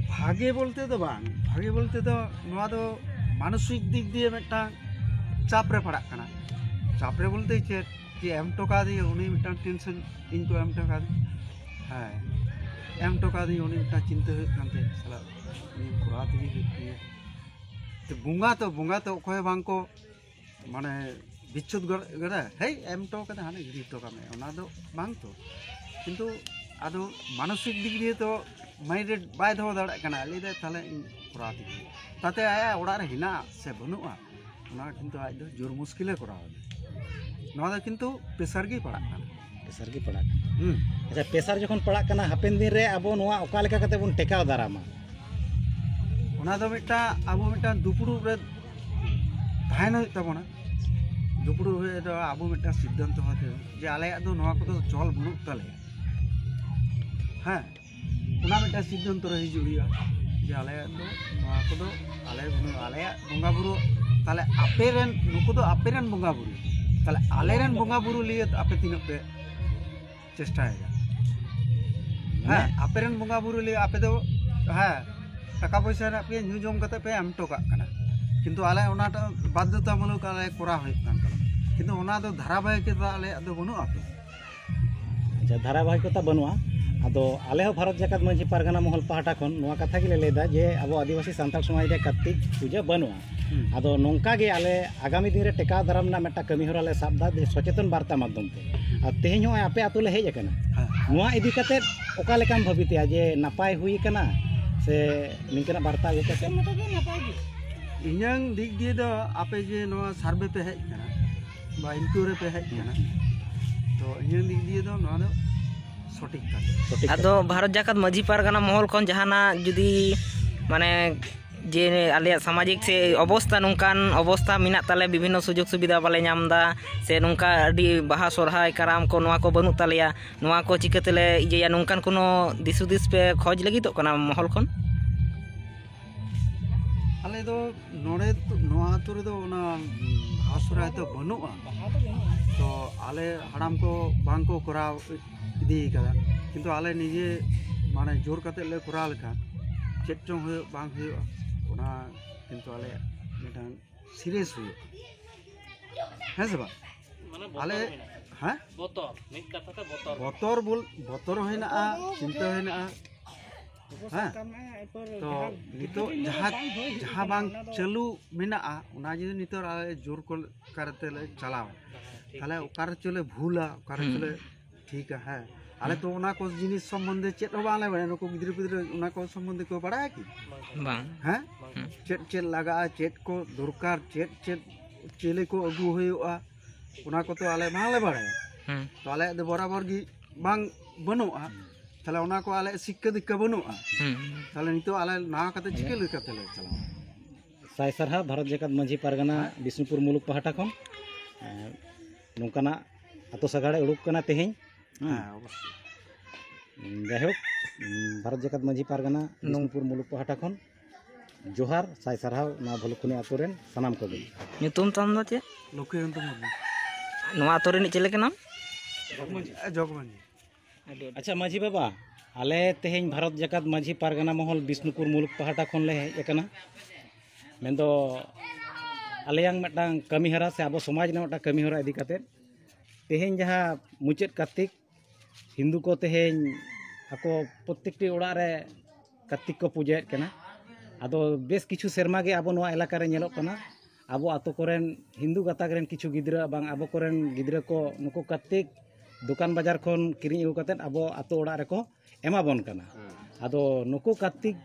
ᱵᱷᱟᱜᱮ ᱵᱚᱞᱛᱮ ᱫᱚ ᱵᱟᱝ, ᱵᱷᱟᱜᱮ ᱵᱚᱞᱛᱮ ᱫᱚ ᱱᱚᱣᱟ ᱫᱚ ᱢᱟᱱᱚᱥᱤᱠ ᱫᱤᱠ ᱫᱤᱭᱮ ᱢᱤᱫᱴᱟᱝ ᱪᱟᱯ ᱨᱮ ᱯᱟᱲᱟᱜ ᱠᱟᱱᱟ᱾ ᱪᱟᱯ ᱨᱮ ᱵᱚᱞᱛᱮ ᱪᱮᱫ, ᱡᱮ ᱮᱢ ᱦᱚᱴᱚ ᱠᱟᱫᱤᱧᱟ ᱩᱱᱤ, ᱢᱤᱫᱴᱟᱝ ᱴᱮᱱᱥᱚᱱ ᱤᱧ ᱠᱚ ᱮᱢ ᱦᱚᱴᱚ ᱠᱟᱫᱤᱧᱟ᱾ ᱦᱮᱸ, ᱮᱢ ᱦᱚᱴᱚ ᱠᱟᱫᱤᱧᱟ ᱩᱱᱤ, ᱢᱤᱫᱴᱟᱝ ᱪᱤᱱᱛᱟᱹ ᱦᱩᱭᱩᱜ ᱠᱟᱱ ᱛᱟᱭᱟ, ᱥᱟᱞᱟ ᱩᱱᱤ ᱠᱚᱨᱟᱣ ᱛᱮᱜᱮ ᱦᱩᱭᱩᱜ ᱛᱤᱧᱟᱹ᱾ ᱛᱚ ᱵᱚᱸᱜᱟ ᱛᱚ, ᱵᱚᱸᱜᱟ ᱛᱚ ᱚᱠᱚᱭ ᱦᱚᱸ ᱵᱟᱝ ᱠᱚ ᱢᱟᱱᱮ ᱵᱤᱪᱪᱷᱩᱫ ᱜᱚᱫ ᱠᱟᱫᱟ, ᱦᱮᱭ ᱮᱢ ᱦᱚᱴᱚ ᱠᱟᱫᱟ, ᱦᱟᱱᱮ ᱜᱤᱰᱤ ᱦᱚᱴᱚ ᱠᱟᱜ ᱢᱮ, ᱚᱱᱟ ᱫᱚ ᱵᱟᱝ ᱛᱚ᱾ ᱠᱤᱱᱛᱩ ᱟᱫᱚ ᱢᱟᱱᱚᱥᱤᱠ ᱫᱤᱠ ᱫᱤᱭᱮ ᱛᱚ ᱢᱟᱭᱤᱱᱰ ᱨᱮ ᱵᱟᱭ ᱫᱚᱦᱚ ᱫᱟᱲᱮᱭᱟᱜ ᱠᱟᱱᱟ, ᱞᱟᱹᱭ ᱫᱟᱭ ᱛᱟᱦᱞᱮ ᱤᱧ ᱠᱚᱨᱟᱣ ᱛᱮᱜᱮ᱾ ᱛᱟᱛᱮ ᱟᱭᱟᱜ ᱚᱲᱟᱜ ᱨᱮ ᱦᱮᱱᱟᱜᱼᱟ ᱥᱮ ᱵᱟᱹᱱᱩᱜᱼᱟ, ᱚᱱᱟ ᱠᱤᱱᱛᱩ ᱟᱡ ᱫᱚ ᱡᱳᱨ ᱢᱩᱥᱠᱤᱞᱮ ᱠᱚᱨᱟᱣ ᱮᱫᱟ᱾ ᱱᱚᱣᱟ ᱫᱚ ᱠᱤᱱᱛᱩ ᱯᱨᱮᱥᱟᱨ ᱜᱮ ᱯᱟᱲᱟᱜ ᱠᱟᱱᱟ᱾ ᱯᱨᱮᱥᱟᱨ ᱜᱮ ᱯᱟᱲᱟᱜ ᱠᱟᱱᱟ᱾ ᱦᱩᱸ᱾ ᱟᱪᱪᱷᱟ, ᱯᱨᱮᱥᱟᱨ ᱡᱚᱠᱷᱚᱱ ᱯᱟᱲᱟᱜ ᱠᱟᱱᱟ, ᱦᱟᱯᱮᱱ ᱫᱤᱱ ᱨᱮ ᱟᱵᱚ ᱱᱚᱣᱟ ᱚᱠᱟ ᱞᱮᱠᱟ ᱠᱟᱛᱮ ᱵᱚᱱ ᱴᱮᱠᱟᱣ ᱫᱟᱨᱟᱢᱟ? ᱚᱱᱟ ᱫᱚ ᱢᱤᱫᱴᱟᱝ, ᱟᱵᱚ ᱢᱤᱫᱴᱟᱝ ᱫᱩᱯᱲᱩᱵ ᱨᱮ ᱛᱟᱦᱮᱱ ᱦᱩᱭᱩᱜ ᱛᱟᱵᱚᱱᱟ᱾ ᱫᱩᱯᱲᱩᱵ ᱦᱩᱭᱩᱜ ᱫᱚ ᱟᱵᱚ ᱢᱤᱫᱴᱟᱝ ᱥᱤᱫᱽᱫᱷᱟᱱᱛᱚ ᱦᱟᱛᱟᱣ ᱦᱩᱭᱩᱜᱼᱟ ᱡᱮ ᱟᱞᱮᱭᱟᱜ ᱫᱚ ᱱᱚᱣᱟ ᱠᱚᱫᱚ ᱪᱚᱞ ᱵᱟᱹᱱᱩᱜ ᱛᱟᱞᱮᱭᱟ᱾ ᱦᱮᱸ, ᱚᱱᱟ ᱢᱤᱫᱴᱟᱝ ᱥᱤᱫᱽᱫᱷᱟᱱᱛᱚ ᱨᱮ ᱦᱤᱡᱩᱜ ᱦᱩᱭᱩᱜᱼᱟ ᱡᱮ ᱟᱞᱮᱭᱟᱜ ᱫᱚ ᱱᱚᱣᱟ ᱠᱚᱫᱚ ᱟᱞᱮ ᱵᱟᱹᱱᱩᱜ, ᱟᱞᱮᱭᱟᱜ ᱵᱚᱸᱜᱟ ᱵᱩᱨᱩ, ᱛᱟᱦᱞᱮ ᱟᱯᱮ ᱨᱮᱱ, ᱱᱩᱠᱩ ᱫᱚ ᱟᱯᱮ ᱨᱮᱱ ᱵᱚᱸᱜᱟ ᱵᱩᱨᱩ, ᱛᱟᱦᱞᱮ ᱟᱞᱮ ᱨᱮᱱ ᱵᱚᱸᱜᱟ ᱵᱩᱨᱩ ᱞᱤᱭᱟᱹ ᱟᱯᱮ ᱛᱤᱱᱟᱹᱜ ᱯᱮ ᱪᱮᱥᱴᱟᱭᱮᱫᱟ? ᱦᱮᱸ, ᱟᱯᱮ ᱨᱮᱱ ᱵᱚᱸᱜᱟ ᱵᱩᱨᱩ ᱞᱤᱭᱟᱹ ᱟᱯᱮ ᱫᱚ, ᱦᱮᱸ, ᱴᱟᱠᱟ ᱯᱚᱭᱥᱟ ᱦᱮᱱᱟᱜ ᱯᱮᱭᱟ, ᱧᱩ ᱡᱚᱢ ᱠᱟᱛᱮ ᱯᱮ ᱮᱢ ᱦᱚᱴᱚ ᱠᱟᱜ ᱠᱟᱱᱟ, ᱠᱤᱱᱛᱩ ᱟᱞᱮ ᱚᱱᱟᱴᱟᱜ ᱵᱟᱫᱽᱫᱷᱚᱛᱟᱢᱩᱞᱚᱠ ᱟᱞᱮ ᱠᱚᱨᱟᱣ ᱦᱩᱭᱩᱜ ᱠᱟᱱ ᱛᱟᱞᱮᱭᱟ, ᱠᱤᱱᱛᱩ ᱚᱱᱟ ᱫᱚ ᱫᱷᱟᱨᱟᱵᱟᱦᱤᱠᱚᱛᱟ ᱟᱞᱮᱭᱟᱜ ᱫᱚ ᱵᱟᱹᱱᱩᱜᱼᱟ ᱛᱚ᱾ ᱟᱪᱪᱷᱟ, ᱫᱷᱟᱨᱟᱵᱟᱦᱤᱠᱚᱛᱟ ᱵᱟᱹᱱᱩᱜᱼᱟ᱾ ᱟᱫᱚ ᱟᱞᱮ ᱦᱚᱸ ᱵᱷᱟᱨᱚᱛ ᱡᱟᱠᱟᱛ ᱢᱟᱹᱡᱷᱤ ᱯᱟᱨᱜᱟᱱᱟ ᱢᱚᱦᱚᱞ ᱯᱟᱦᱴᱟ ᱠᱷᱚᱱ ᱱᱚᱣᱟ ᱠᱟᱛᱷᱟ ᱜᱮᱞᱮ ᱞᱟᱹᱭᱫᱟ ᱡᱮ ᱟᱵᱚ ᱟᱹᱫᱤᱵᱟᱹᱥᱤ ᱥᱟᱱᱛᱟᱲ ᱥᱚᱢᱟᱡᱽ ᱨᱮ ᱠᱟᱨᱛᱤᱠ ᱯᱩᱡᱟᱹ ᱵᱟᱹᱱᱩᱜᱼᱟ᱾ ᱦᱩᱸ᱾ ᱟᱫᱚ ᱱᱚᱝᱠᱟ ᱜᱮ ᱟᱞᱮ ᱟᱜᱟᱢᱤ ᱫᱤᱱ ᱨᱮ ᱴᱮᱠᱟᱣ ᱫᱟᱨᱟᱢ ᱨᱮᱱᱟᱜ ᱢᱤᱫᱴᱟᱝ ᱠᱟᱹᱢᱤ ᱦᱚᱨᱟ ᱞᱮ ᱥᱟᱵ ᱮᱫᱟ, ᱡᱮ ᱥᱚᱪᱮᱛᱚᱱ ᱵᱟᱨᱛᱟ ᱢᱟᱫᱽᱫᱷᱚᱢ ᱛᱮ᱾ ᱟᱨ ᱛᱮᱦᱮᱧ ᱦᱚᱸᱜᱼᱚᱭ ᱟᱯᱮ ᱟᱹᱛᱩ ᱞᱮ ᱦᱮᱡ ᱟᱠᱟᱱᱟ, ᱦᱮᱸ᱾ ᱱᱚᱣᱟ ᱤᱫᱤ ᱠᱟᱛᱮ ᱚᱠᱟ ᱞᱮᱠᱟᱢ ᱵᱷᱟᱹᱵᱤᱛᱮᱜᱼᱟ ᱡᱮ ᱱᱟᱯᱟᱭ ᱦᱩᱭ ᱟᱠᱟᱱᱟ ᱥᱮ ᱱᱤᱝᱠᱟᱹᱱᱟᱜ ᱵᱟᱨᱛᱟ ᱟᱹᱜᱩ ᱠᱟᱛᱮ? ᱤᱧᱟᱹᱝ ᱫᱤᱠ ᱫᱤᱭᱮ ᱫᱚ ᱟᱯᱮ ᱡᱮ ᱱᱚᱣᱟ ᱥᱟᱨᱵᱷᱮ ᱯᱮ ᱦᱮᱡ ᱟᱠᱟᱱᱟ, ᱵᱟ ᱤᱱᱠᱩᱭᱟᱨᱤ ᱯᱮ ᱦᱮᱡ ᱟᱠᱟᱱᱟ, ᱛᱚ ᱤᱧᱟᱹᱝ ᱫᱤᱠ ᱫᱤᱭᱮ ᱫᱚ ᱱᱚᱣᱟ ᱫᱚ ᱥᱚᱴᱷᱤᱠ ᱠᱟᱱᱟ᱾ ᱥᱚᱴᱷᱤᱠ ᱟᱫᱚ ᱠᱟᱱᱟ᱾ ᱵᱷᱟᱨᱚᱛ ᱡᱟᱠᱟᱛ ᱢᱟᱹᱡᱷᱤ ᱯᱟᱨᱜᱟᱱᱟ ᱢᱚᱦᱚᱞ ᱠᱷᱚᱱ ᱡᱟᱦᱟᱱᱟᱜ ᱡᱩᱫᱤ ᱢᱟᱱᱮ ᱡᱮ ᱟᱞᱮᱭᱟᱜ ᱥᱟᱢᱟᱡᱤᱠ ᱥᱮ ᱚᱵᱚᱥᱛᱟ, ᱱᱚᱝᱠᱟᱱ ᱚᱵᱚᱥᱛᱟ ᱢᱮᱱᱟᱜ ᱛᱟᱞᱮᱭᱟ, ᱵᱤᱵᱷᱤᱱᱱᱚ ᱥᱩᱡᱳᱜᱽ ᱥᱩᱵᱤᱫᱷᱟ ᱵᱟᱞᱮ ᱧᱟᱢ ᱮᱫᱟ, ᱥᱮ ᱱᱚᱝᱠᱟ ᱟᱹᱰᱤ ᱵᱟᱦᱟ ᱥᱚᱨᱦᱟᱭ ᱠᱟᱨᱟᱢ ᱠᱚ, ᱱᱚᱣᱟ ᱠᱚ ᱵᱟᱹᱱᱩᱜ ᱛᱟᱞᱮᱭᱟ, ᱱᱚᱣᱟ ᱠᱚ ᱪᱤᱠᱟᱹ ᱛᱮᱞᱮ ᱤᱭᱟᱹᱭᱟ, ᱱᱚᱝᱠᱟᱱ ᱠᱳᱱᱳ ᱫᱤᱥ ᱦᱩᱫᱤᱥ ᱯᱮ ᱠᱷᱚᱡᱽ ᱞᱟᱹᱜᱤᱫᱚᱜ ᱠᱟᱱᱟ ᱢᱚᱦᱚᱞ ᱠᱷᱚᱱ? ᱟᱞᱮ ᱫᱚ ᱱᱚᱰᱮ ᱫᱚ, ᱱᱚᱣᱟ ᱟᱹᱛᱩ ᱨᱮᱫᱚ ᱚᱱᱟ, ᱩᱢ, ᱵᱟᱦᱟ ᱥᱚᱨᱦᱟᱭ ᱫᱚ ᱵᱟᱹᱱᱩᱜᱼᱟ᱾ ᱛᱚ ᱟᱞᱮ ᱦᱟᱲᱟᱢ ᱠᱚ ᱵᱟᱝ ᱠᱚ ᱠᱚᱨᱟᱣ ᱤᱫᱤ ᱠᱟᱫᱟ, ᱠᱤᱱᱛᱩ ᱟᱞᱮ ᱱᱤᱡᱮ ᱢᱟᱱᱮ ᱡᱳᱨ ᱠᱟᱛᱮ ᱞᱮ ᱠᱚᱨᱟᱣ ᱞᱮᱠᱷᱟᱱ ᱪᱮᱫ ᱪᱚᱝ ᱦᱩᱭᱩᱜ ᱵᱟᱝ ᱦᱩᱭᱩᱜᱼᱟ, ᱚᱱᱟ ᱠᱤᱱᱛᱩ ᱟᱞᱮ ᱢᱤᱫᱴᱟᱝ ᱥᱤᱨᱤᱭᱟᱥ ᱦᱩᱭᱩᱜᱼᱟ, ᱦᱮᱸ ᱥᱮ ᱵᱟᱝ? ᱢᱟᱱᱮ ᱵᱚᱛᱚᱨ ᱟᱞᱮ ᱢᱮᱱᱟᱜᱼᱟ᱾ ᱦᱮᱸ? ᱵᱚᱛᱚᱨ, ᱢᱤᱫ ᱠᱟᱛᱷᱟ ᱛᱮ ᱵᱚᱛᱚᱨ᱾ ᱵᱚᱛᱚᱨ ᱵᱚᱞ-, ᱵᱚᱛᱚᱨ ᱦᱚᱸ ᱦᱮᱱᱟᱜᱼᱟ, ᱪᱤᱱᱛᱟᱹ ᱦᱚᱸ ᱦᱮᱱᱟᱜᱼᱟ᱾ ᱦᱮᱸ? ᱛᱚ ᱱᱤᱛᱚᱜ ᱡᱟᱦᱟᱸ, ᱡᱟᱦᱟᱸ ᱵᱟᱝ ᱪᱟᱹᱞᱩ ᱢᱮᱱᱟᱜᱼᱟ, ᱚᱱᱟ ᱡᱩᱫᱤ ᱱᱤᱛᱚᱜ ᱟᱞᱮ ᱡᱳᱨ ᱠᱚ ᱠᱟᱨᱛᱮ ᱞᱮ ᱪᱟᱞᱟᱣᱟ, ᱦᱮᱸ, ᱴᱷᱤᱠ, ᱛᱟᱦᱞᱮ ᱴᱷᱤᱠ᱾ ᱚᱠᱟ ᱨᱮᱪᱚ ᱞᱮ ᱵᱷᱩᱞᱟ, ᱚᱠᱟ ᱨᱮᱪᱚ ᱦᱩᱸ᱾ ᱞᱮ ᱴᱷᱤᱠᱟ᱾ ᱦᱮᱸ, ᱟᱞᱮ ᱦᱩᱸ᱾ ᱛᱚ ᱚᱱᱟ ᱠᱚ ᱡᱤᱱᱤᱥ ᱥᱚᱢᱵᱚᱱᱫᱷᱮ ᱪᱮᱫ ᱦᱚᱸ ᱵᱟᱝᱞᱮ ᱵᱟᱲᱟᱭᱟ᱾ ᱱᱩᱠᱩ ᱜᱤᱫᱽᱨᱟᱹ ᱯᱤᱫᱽᱨᱟᱹ ᱚᱱᱟ ᱠᱚ ᱥᱚᱢᱵᱚᱱᱫᱷᱮ ᱠᱚ ᱵᱟᱲᱟᱭᱟ ᱠᱤ? ᱵᱟᱝ᱾ ᱦᱮᱸ? ᱵᱟᱝ᱾ ᱦᱩᱸ᱾ ᱪᱮᱫ ᱪᱮᱫ ᱞᱟᱜᱟᱜᱼᱟ, ᱪᱮᱫ ᱠᱚ ᱫᱚᱨᱠᱟᱨ, ᱪᱮᱫ ᱪᱮᱫ ᱪᱮᱞᱮ ᱠᱚ ᱟᱹᱜᱩ ᱦᱩᱭᱩᱜᱼᱟ, ᱚᱱᱟ ᱠᱚᱛᱚ ᱟᱞᱮ ᱵᱟᱝᱞᱮ ᱵᱟᱲᱟᱭᱟ᱾ ᱦᱩᱸ᱾ ᱛᱚ ᱟᱞᱮᱭᱟᱜ ᱫᱚ ᱵᱚᱨᱟᱵᱚᱨ ᱜᱮ ᱵᱟᱝ ᱵᱟᱹᱱᱩᱜᱼᱟ, ᱛᱟᱦᱞᱮ ᱚᱱᱟ ᱠᱚ ᱟᱞᱮ ᱥᱤᱠᱠᱷᱟ ᱫᱤᱠᱠᱷᱟ ᱵᱟᱹᱱᱩᱜᱼᱟ᱾ ᱦᱩᱸ᱾ ᱛᱟᱦᱞᱮ ᱱᱤᱛᱚᱜ ᱟᱞᱮ ᱱᱟᱣᱟ ᱠᱟᱛᱮ ᱪᱤᱠᱟᱹ ᱞᱮᱠᱟᱛᱮ ᱞᱮ ᱪᱟᱞᱟᱣᱟ? ᱥᱟᱭ ᱥᱟᱨᱦᱟᱣ ᱵᱷᱟᱨᱚᱛ ᱡᱟᱠᱟᱛ ᱢᱟᱹᱡᱷᱤ ᱯᱟᱨᱜᱟᱱᱟ ᱵᱤᱥᱱᱩᱯᱩᱨ ᱢᱩᱞᱩᱠ ᱯᱟᱦᱴᱟ ᱠᱷᱚᱱ᱾ ᱮᱸ, ᱱᱚᱝᱠᱟᱱᱟᱜ ᱟᱛᱳ ᱥᱟᱜᱟᱲᱮ ᱩᱰᱩᱠ ᱠᱟᱱᱟ ᱛᱮᱦᱮᱧ᱾ ᱦᱮᱸ᱾ ᱦᱮᱸ, ᱚᱵᱚᱥᱥᱳᱭ᱾ ᱡᱟᱭᱦᱳᱠ, ᱵᱷᱟᱨᱚᱛ ᱡᱟᱠᱟᱛ ᱢᱟᱹᱡᱷᱤ ᱯᱟᱨᱜᱟᱱᱟ ᱱᱚᱝ- ᱵᱤᱥᱱᱩᱯᱩᱨ ᱢᱩᱞᱩᱠ ᱯᱟᱦᱴᱟ ᱠᱷᱚᱱ ᱡᱚᱦᱟᱨ, ᱥᱟᱭ ᱥᱟᱨᱦᱟᱣ ᱱᱚᱣᱟ ᱵᱷᱚᱞᱩᱠᱩᱱᱤ ᱟᱛᱳ ᱨᱮᱱ ᱥᱟᱱᱟᱢ ᱠᱚᱜᱮ᱾ ᱧᱩᱛᱩᱢ ᱛᱟᱢ ᱫᱚ ᱪᱮᱫ? ᱞᱚᱠᱠᱷᱤᱠᱟᱱᱛ ᱢᱩᱨᱢᱩ᱾ ᱱᱚᱣᱟ ᱟᱛᱳ ᱨᱤᱱᱤᱡ ᱪᱮᱞᱮ ᱠᱟᱱᱟᱢ? ᱡᱚᱜᱽᱢᱟᱹᱡᱷᱤ᱾ ᱟᱹᱰᱤ ᱟᱹᱰᱤ ᱟᱪᱪᱷᱟ ᱢᱟᱹᱡᱷᱤ ᱵᱟᱵᱟ, ᱟᱞᱮ ᱛᱮᱦᱮᱧ ᱵᱷᱟᱨᱚᱛ ᱡᱟᱠᱟᱛ ᱢᱟᱹᱡᱷᱤ ᱯᱟᱨᱜᱟᱱᱟ ᱢᱚᱦᱚᱞ ᱵᱤᱥᱱᱩᱯᱩᱨ ᱢᱩᱞᱩᱠ ᱯᱟᱦᱴᱟ ᱠᱷᱚᱱ ᱞᱮ ᱦᱮᱡ ᱟᱠᱟᱱᱟ᱾ ᱢᱮᱱᱫᱚ ᱟᱞᱮᱭᱟᱝ ᱢᱤᱫᱴᱟᱝ ᱠᱟᱹᱢᱤᱦᱚᱨᱟ ᱥᱮ ᱟᱵᱚ ᱥᱚᱢᱟᱡᱽ ᱨᱮᱱᱟᱜ ᱢᱤᱫᱴᱟᱝ ᱠᱟᱹᱢᱤᱦᱚᱨᱟ ᱤᱫᱤ ᱠᱟᱛᱮᱫ, ᱛᱮᱦᱮᱧ ᱡᱟᱦᱟᱸ ᱢᱩᱪᱟᱹᱫ ᱠᱟᱨᱛᱤᱠ, ᱦᱤᱱᱫᱩ ᱠᱚ ᱛᱮᱦᱮᱧ ᱟᱠᱚ ᱯᱨᱚᱛᱮᱠᱴᱤ ᱚᱲᱟᱜ ᱨᱮ ᱠᱟᱨᱛᱤᱠ ᱠᱚ ᱯᱩᱡᱟᱹᱭᱮᱫ ᱠᱟᱱᱟ᱾ ᱟᱫᱚ ᱵᱮᱥ ᱠᱤᱪᱷᱩ ᱥᱮᱨᱢᱟ ᱜᱮ ᱟᱵᱚ ᱱᱚᱣᱟ ᱮᱞᱟᱠᱟ ᱨᱮ ᱧᱮᱞᱚᱜ ᱠᱟᱱᱟ, ᱟᱵᱚ ᱟᱛᱳ ᱠᱚᱨᱮᱱ ᱦᱤᱱᱫᱩ ᱜᱟᱛᱟᱠ ᱨᱮᱱ ᱠᱤᱪᱷᱩ ᱜᱤᱫᱽᱨᱟᱹ ᱵᱟᱝ ᱟᱵᱚ ᱠᱚᱨᱮᱱ ᱜᱤᱫᱽᱨᱟᱹ ᱠᱚ ᱱᱩᱠᱩ ᱠᱟᱨᱛᱤᱠ ᱫᱚᱠᱟᱱ ᱵᱟᱡᱟᱨ ᱠᱷᱚᱱ ᱠᱤᱨᱤᱧ ᱟᱹᱜᱩ ᱠᱟᱛᱮᱫ ᱟᱵᱚ ᱟᱛᱳ ᱚᱲᱟᱜ ᱨᱮᱠᱚ ᱮᱢᱟ ᱵᱚᱱ ᱠᱟᱱᱟ᱾ ᱦᱮᱸ᱾ ᱟᱫᱚ ᱱᱩᱠᱩ ᱠᱟᱨᱛᱤᱠ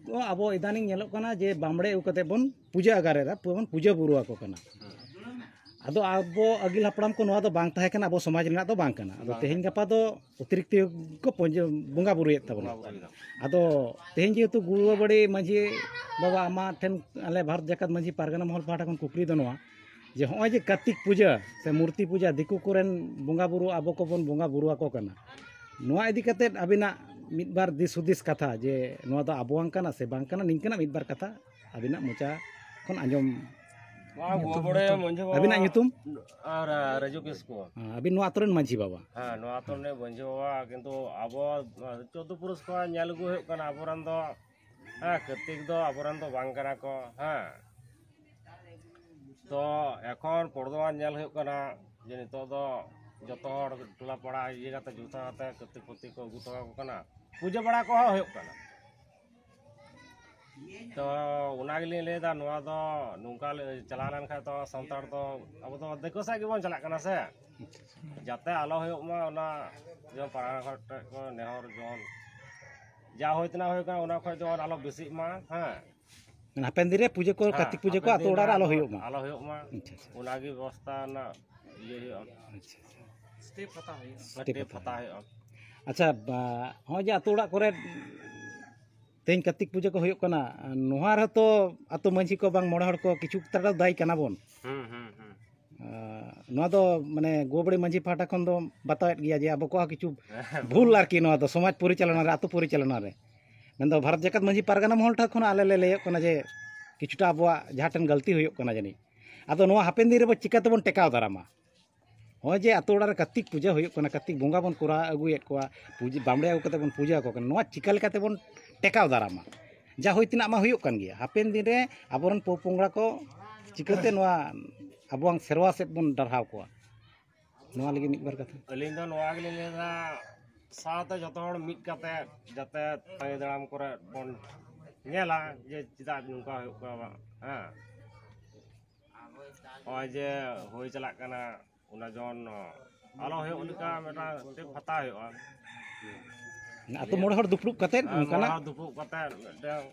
ᱠᱚ ᱟᱵᱚ ᱤᱫᱟᱱᱤᱝ ᱧᱮᱞᱚᱜ ᱠᱟᱱᱟ ᱡᱮ ᱵᱟᱢᱲᱮ ᱟᱹᱜᱩ ᱠᱟᱛᱮᱫ ᱵᱚᱱ ᱯᱩᱡᱟᱹ ᱟᱜᱟᱨᱮᱫᱟ, ᱵᱚᱱ ᱯᱩᱡᱟᱹ ᱵᱩᱨᱩ ᱟᱠᱚ ᱠᱟᱱᱟ᱾ ᱦᱮᱸ᱾ ᱟᱫᱚ ᱟᱵᱚ ᱟᱹᱜᱤᱞ ᱦᱟᱯᱲᱟᱢ ᱠᱚ ᱱᱚᱣᱟ ᱫᱚ ᱵᱟᱝ ᱛᱟᱦᱮᱸ ᱠᱟᱱᱟ, ᱟᱵᱚ ᱥᱚᱢᱟᱡᱽ ᱨᱮᱱᱟᱜ ᱫᱚ ᱵᱟᱝ ᱠᱟᱱᱟ᱾ ᱟᱫᱚ ᱵᱟᱝ ᱛᱮᱦᱮᱧ ᱠᱟᱱᱟ᱾ ᱜᱟᱯᱟ ᱫᱚ ᱚᱛᱤᱨᱤᱠᱛᱚ ᱠᱚ ᱯᱩᱡᱟᱹ, ᱵᱚᱸᱜᱟ ᱵᱩᱨᱩᱭᱮᱫ ᱛᱟᱵᱚᱱᱟ᱾ ᱵᱚᱸᱜᱟ ᱵᱩᱨᱩᱭ ᱫᱟᱠᱚ᱾ ᱟᱫᱚ ᱛᱮᱦᱮᱧ ᱡᱮᱦᱮᱛᱩ ᱜᱩᱲᱩᱣᱟᱵᱟᱲᱤ ᱢᱟᱹᱡᱷᱤ ᱵᱟᱵᱟ, ᱟᱢᱟᱜ ᱴᱷᱮᱱ ᱟᱞᱮ ᱵᱷᱟᱨᱚᱛ ᱡᱟᱠᱟᱛ ᱢᱟᱹᱡᱷᱤ ᱯᱟᱨᱜᱟᱱᱟ ᱢᱚᱦᱚᱞ ᱯᱟᱦᱴᱟ ᱠᱷᱚᱱ ᱠᱩᱠᱞᱤ ᱫᱚ ᱱᱚᱣᱟ, ᱡᱮ ᱦᱚᱸᱜᱼᱚᱭ ᱡᱮ ᱠᱟᱨᱛᱤᱠ ᱯᱩᱡᱟᱹ ᱥᱮ ᱢᱩᱨᱛᱤ ᱯᱩᱡᱟᱹ, ᱫᱤᱠᱩ ᱠᱚᱨᱮᱱ ᱵᱚᱸᱜᱟ ᱵᱩᱨᱩ ᱟᱵᱚ ᱠᱚᱵᱚᱱ ᱵᱚᱸᱜᱟ ᱵᱩᱨᱩ ᱟᱠᱚ ᱠᱟᱱᱟ, ᱱᱚᱣᱟ ᱤᱫᱤ ᱠᱟᱛᱮᱫ ᱟᱹᱵᱤᱱᱟᱜ ᱢᱤᱫ ᱵᱟᱨ ᱫᱤᱥ ᱦᱩᱫᱤᱥ ᱠᱟᱛᱷᱟ, ᱡᱮ ᱱᱚᱣᱟ ᱫᱚ ᱟᱵᱚᱣᱟᱝ ᱠᱟᱱᱟ ᱥᱮ ᱵᱟᱝ ᱠᱟᱱᱟ, ᱱᱤᱝᱠᱟᱹᱱᱟᱜ ᱢᱤᱫ ᱵᱟᱨ ᱠᱟᱛᱷᱟ ᱟᱹᱵᱤᱱᱟᱜ ᱢᱚᱪᱟ ᱠᱷᱚᱱ ᱟᱸᱡᱚᱢ᱾ ᱱᱚᱣᱟ ᱜᱩᱣᱟᱹᱵᱟᱹᱲᱮ ᱢᱟᱹᱡᱷᱤ ᱵᱟᱵᱟ ᱟᱹᱵᱤᱱᱟᱜ ᱧᱩᱛᱩᱢ? ᱟᱨ, ᱟᱨ ᱨᱟᱡᱩ ᱠᱤᱥᱠᱩ᱾ ᱦᱮᱸ, ᱟᱹᱵᱤᱱ ᱱᱚᱣᱟ ᱟᱛᱳ ᱨᱮᱱ ᱢᱟᱹᱡᱷᱤ ᱵᱟᱵᱟ? ᱦᱮᱸ, ᱱᱚᱣᱟ ᱟᱛᱳ ᱨᱤᱱᱤᱡ ᱢᱟᱹᱡᱷᱤ ᱵᱟᱵᱟ, ᱠᱤᱱᱛᱩ ᱟᱵᱚ ᱪᱳᱫᱽᱫᱳ ᱯᱩᱨᱩᱥ ᱠᱷᱚᱱ ᱧᱮᱞ ᱟᱹᱜᱩ ᱦᱩᱭᱩᱜ ᱠᱟᱱᱟ, ᱟᱵᱚᱨᱮᱱ ᱫᱚ, ᱦᱮᱸ, ᱠᱟᱹᱨᱛᱤᱠ ᱫᱚ ᱟᱵᱚᱨᱮᱱ ᱫᱚ ᱵᱟᱝ ᱠᱟᱱᱟ ᱠᱚ, ᱦᱮᱸ᱾ ᱛᱚ ᱮᱠᱷᱚᱱ ᱵᱚᱨᱛᱚᱢᱟᱱ ᱧᱮᱞ ᱦᱩᱭᱩᱜ ᱠᱟᱱᱟ ᱡᱮ ᱱᱤᱛᱚᱜ ᱫᱚ ᱡᱚᱛᱚ ᱦᱚᱲ ᱴᱚᱞᱟ ᱯᱟᱲᱟ ᱤᱭᱟᱹ ᱠᱟᱛᱮ, ᱡᱩᱛ ᱠᱟᱛᱮ ᱠᱟᱹᱨᱛᱤᱠ ᱯᱩᱛᱤ ᱠᱚ ᱟᱹᱜᱩ ᱦᱚᱴᱚ ᱟᱠᱚ ᱠᱟᱱᱟ, ᱯᱩᱡᱟᱹ ᱵᱟᱲᱟ ᱠᱚᱦᱚᱸ ᱦᱩᱭᱩᱜ ᱠᱟᱱᱟ᱾ ᱛᱚ ᱚᱱᱟ ᱜᱮᱞᱤᱧ ᱞᱟᱹᱭᱫᱟ, ᱱᱚᱣᱟ ᱫᱚ ᱱᱚᱝᱠᱟ ᱞᱮ-, ᱪᱟᱞᱟᱣ ᱞᱮᱱᱠᱷᱟᱱ ᱫᱚ ᱥᱟᱱᱛᱟᱲ ᱫᱚ, ᱟᱵᱚ ᱫᱚ ᱫᱤᱠᱩ ᱥᱮᱫ ᱜᱮᱵᱚᱱ ᱪᱟᱞᱟᱜ ᱠᱟᱱᱟ ᱥᱮ, ᱡᱟᱛᱮ ᱟᱞᱚ ᱦᱩᱭᱩᱜ ᱢᱟ, ᱚᱱᱟ ᱡᱮᱢᱚᱱ ᱯᱟᱲᱟ ᱦᱚᱲ ᱴᱷᱮᱱ ᱠᱚ ᱱᱮᱦᱚᱨ, ᱡᱮᱢᱚᱱ ᱡᱟ ᱦᱩᱭ ᱛᱮᱱᱟᱜ ᱦᱩᱭ ᱠᱟᱱᱟ, ᱚᱱᱟ ᱠᱷᱚᱡ ᱡᱮᱢᱚᱱ ᱟᱞᱚ ᱵᱮᱥᱤᱜ ᱢᱟ᱾ ᱦᱮᱸ᱾ ᱢᱟᱱᱮ ᱦᱟᱯᱮᱱ ᱫᱤᱱ ᱨᱮ ᱯᱩᱡᱟᱹ ᱠᱚ, ᱦᱮᱸ, ᱠᱟᱨᱛᱤᱠ ᱯᱩᱡᱟᱹ ᱠᱚ ᱦᱟᱯᱮᱱ ᱟᱛᱳ ᱫᱤᱱ ᱚᱲᱟᱜ ᱨᱮ ᱨᱮ ᱟᱞᱚ ᱟᱞᱚ, ᱦᱩᱭᱩᱜ ᱢᱟ᱾ ᱟᱞᱚ ᱦᱩᱭᱩᱜ ᱢᱟ᱾ ᱟᱪᱪᱷᱟ, ᱟᱪᱪᱷᱟ᱾ ᱚᱱᱟᱜᱮ ᱵᱮᱵᱚᱥᱛᱷᱟ ᱨᱮᱱᱟᱜ ᱤᱭᱟᱹ ᱦᱩᱭᱩᱜᱼᱟ᱾ ᱟᱪᱪᱷᱟ, ᱟᱪᱪᱷᱟ᱾ ᱥᱴᱮᱯ ᱦᱟᱛᱟᱣ ᱦᱩᱭᱩᱜᱼᱟ᱾ ᱥᱴᱮᱯ ᱦᱟᱛᱟᱣ ᱦᱩᱭᱩᱜᱼᱟ᱾ ᱟᱪᱪᱷᱟ, ᱵᱟ-, ᱱᱚᱜᱼᱚᱭ ᱡᱮ ᱟᱛᱳ ᱚᱲᱟᱜ ᱠᱚᱨᱮ ᱛᱮᱦᱮᱧ ᱠᱟᱨᱛᱤᱠ ᱯᱩᱡᱟᱹ ᱠᱚ ᱦᱩᱭᱩᱜ ᱠᱟᱱᱟ, ᱱᱚᱣᱟ ᱨᱮᱦᱚᱸ ᱛᱚ ᱟᱛᱳ ᱢᱟᱹᱡᱷᱤ ᱠᱚ ᱵᱟᱝ ᱢᱚᱬᱮ ᱦᱚᱲ ᱠᱚ ᱠᱤᱪᱷᱩ ᱛᱟᱨᱟ ᱫᱟᱭᱤ ᱠᱟᱱᱟ ᱵᱚᱱ᱾ ᱦᱩᱸ, ᱦᱩᱸ, ᱦᱩᱸ᱾ ᱟᱸ, ᱱᱚᱣᱟ ᱫᱚ ᱢᱟᱱᱮ ᱜᱚᱵᱲᱤ ᱢᱟᱹᱡᱷᱤ ᱯᱟᱦᱴᱟ ᱠᱷᱚᱱ ᱫᱚ ᱵᱟᱛᱟᱣᱮᱫ ᱜᱮᱭᱟ ᱡᱮ ᱟᱵᱚ ᱠᱚᱣᱟᱜ ᱠᱤᱪᱷᱩ ᱵᱷᱩᱞ ᱟᱨᱠᱤ, ᱱᱚᱣᱟ ᱫᱚ ᱥᱚᱢᱟᱡᱽ ᱯᱚᱨᱤᱪᱟᱞᱚᱱᱟ ᱨᱮ, ᱟᱛᱳ ᱯᱚᱨᱤᱪᱟᱞᱚᱱᱟ ᱨᱮ᱾ ᱢᱮᱱᱫᱚ ᱵᱷᱟᱨᱚᱛ ᱡᱟᱠᱟᱛ ᱢᱟᱹᱡᱷᱤ ᱯᱟᱨᱜᱟᱱᱟ ᱢᱚᱦᱚᱞ ᱴᱷᱮᱱ ᱠᱷᱚᱱ ᱟᱞᱮ ᱞᱮ ᱞᱟᱹᱭᱚᱜ ᱠᱟᱱᱟ ᱡᱮ ᱠᱤᱪᱷᱩᱴᱟ ᱟᱵᱚᱣᱟᱜ ᱡᱟᱦᱟᱸ ᱴᱷᱮᱱ ᱜᱟᱹᱞᱛᱤ ᱦᱩᱭᱩᱜ ᱠᱟᱱᱟ ᱡᱟᱹᱱᱤᱡ᱾ ᱟᱫᱚ ᱱᱚᱣᱟ ᱦᱟᱯᱮᱱ ᱫᱤᱱ ᱨᱮᱵᱚ ᱪᱤᱠᱟᱹ ᱛᱮᱵᱚᱱ ᱴᱮᱠᱟᱣ ᱫᱟᱨᱟᱢᱟ? ᱱᱚᱜᱼᱚᱭ ᱡᱮ ᱟᱛᱳ ᱚᱲᱟᱜ ᱨᱮ ᱠᱟᱨᱛᱤᱠ ᱯᱩᱡᱟᱹ ᱦᱩᱭᱩᱜ ᱠᱟᱱᱟ, ᱠᱟᱨᱛᱤᱠ ᱵᱚᱸᱜᱟ ᱵᱚᱱ ᱠᱚᱨᱟᱣ ᱟᱹᱜᱩᱭᱮᱫ ᱠᱚᱣᱟ, ᱯᱩᱡᱟᱹ, ᱵᱟᱢᱲᱮ ᱟᱹᱜᱩ ᱠᱟᱛᱮ ᱵᱚᱱ ᱯᱩᱡᱟᱹ ᱟᱠᱚ ᱠᱟᱱᱟ, ᱱᱚᱣᱟ ᱪᱤᱠᱟ ᱞᱮᱠᱟ ᱛᱮᱵᱚᱱ ᱴᱮᱠᱟᱣ ᱫᱟᱨᱟᱢᱟ? ᱡᱟ ᱦᱩᱭ ᱛᱮᱱᱟᱜ ᱢᱟ ᱦᱩᱭᱩᱜ ᱠᱟᱱ ᱜᱮᱭᱟ, ᱦᱟᱯᱮᱱ ᱫᱤᱱ ᱨᱮ ᱟᱵᱚᱨᱮᱱ ᱯᱚᱼᱯᱚᱝᱲᱟ ᱠᱚ ᱪᱤᱠᱟᱹᱛᱮ ᱱᱚᱣᱟ ᱟᱵᱚᱣᱟᱝ ᱥᱮᱨᱣᱟ ᱥᱮᱫ ᱵᱚᱱ ᱰᱟᱨᱦᱟᱣ ᱠᱚᱣᱟ? ᱱᱚᱣᱟ ᱞᱟᱹᱜᱤᱫ ᱢᱤᱫ ᱵᱟᱨ ᱠᱟᱛᱷᱟ᱾ ᱟᱹᱞᱤᱧ ᱫᱚ ᱱᱚᱣᱟ ᱜᱮᱞᱤᱧ ᱞᱟᱹᱭᱫᱟ, ᱥᱟᱶᱛᱮ ᱡᱚᱛᱚ ᱦᱚᱲ ᱢᱤᱫ ᱠᱟᱛᱮ ᱡᱟᱛᱮ ᱛᱟᱭᱚᱢ ᱫᱟᱨᱟᱢ ᱠᱚᱨᱮ ᱵᱚᱱ ᱧᱮᱞᱟ ᱡᱮ ᱪᱮᱫᱟᱜ ᱱᱚᱝᱠᱟ ᱦᱩᱭᱩᱜ ᱠᱟᱱᱟ, ᱦᱮᱸ᱾ ᱱᱚᱜᱼᱚᱭ ᱡᱮ ᱦᱩᱭ ᱪᱟᱞᱟᱜ ᱠᱟᱱᱟ, ᱚᱱᱟ ᱡᱮᱢᱚᱱ ᱟᱞᱚ ᱦᱩᱭᱩᱜ ᱞᱮᱠᱟ ᱢᱤᱫᱴᱟᱝ ᱥᱴᱮᱯ ᱦᱟᱛᱟᱣ ᱦᱩᱭᱩᱜᱼᱟ᱾ ᱟᱛᱳ ᱢᱚᱬᱮ ᱦᱚᱲ ᱫᱩᱯᱲᱩᱵ ᱠᱟᱛᱮᱫ ᱦᱮᱸ, ᱚᱱᱠᱟᱱᱟᱜ ᱢᱚᱬᱮ ᱦᱚᱲ ᱫᱩᱯᱲᱩᱵ ᱠᱟᱛᱮᱫ ᱢᱤᱫᱴᱟᱝ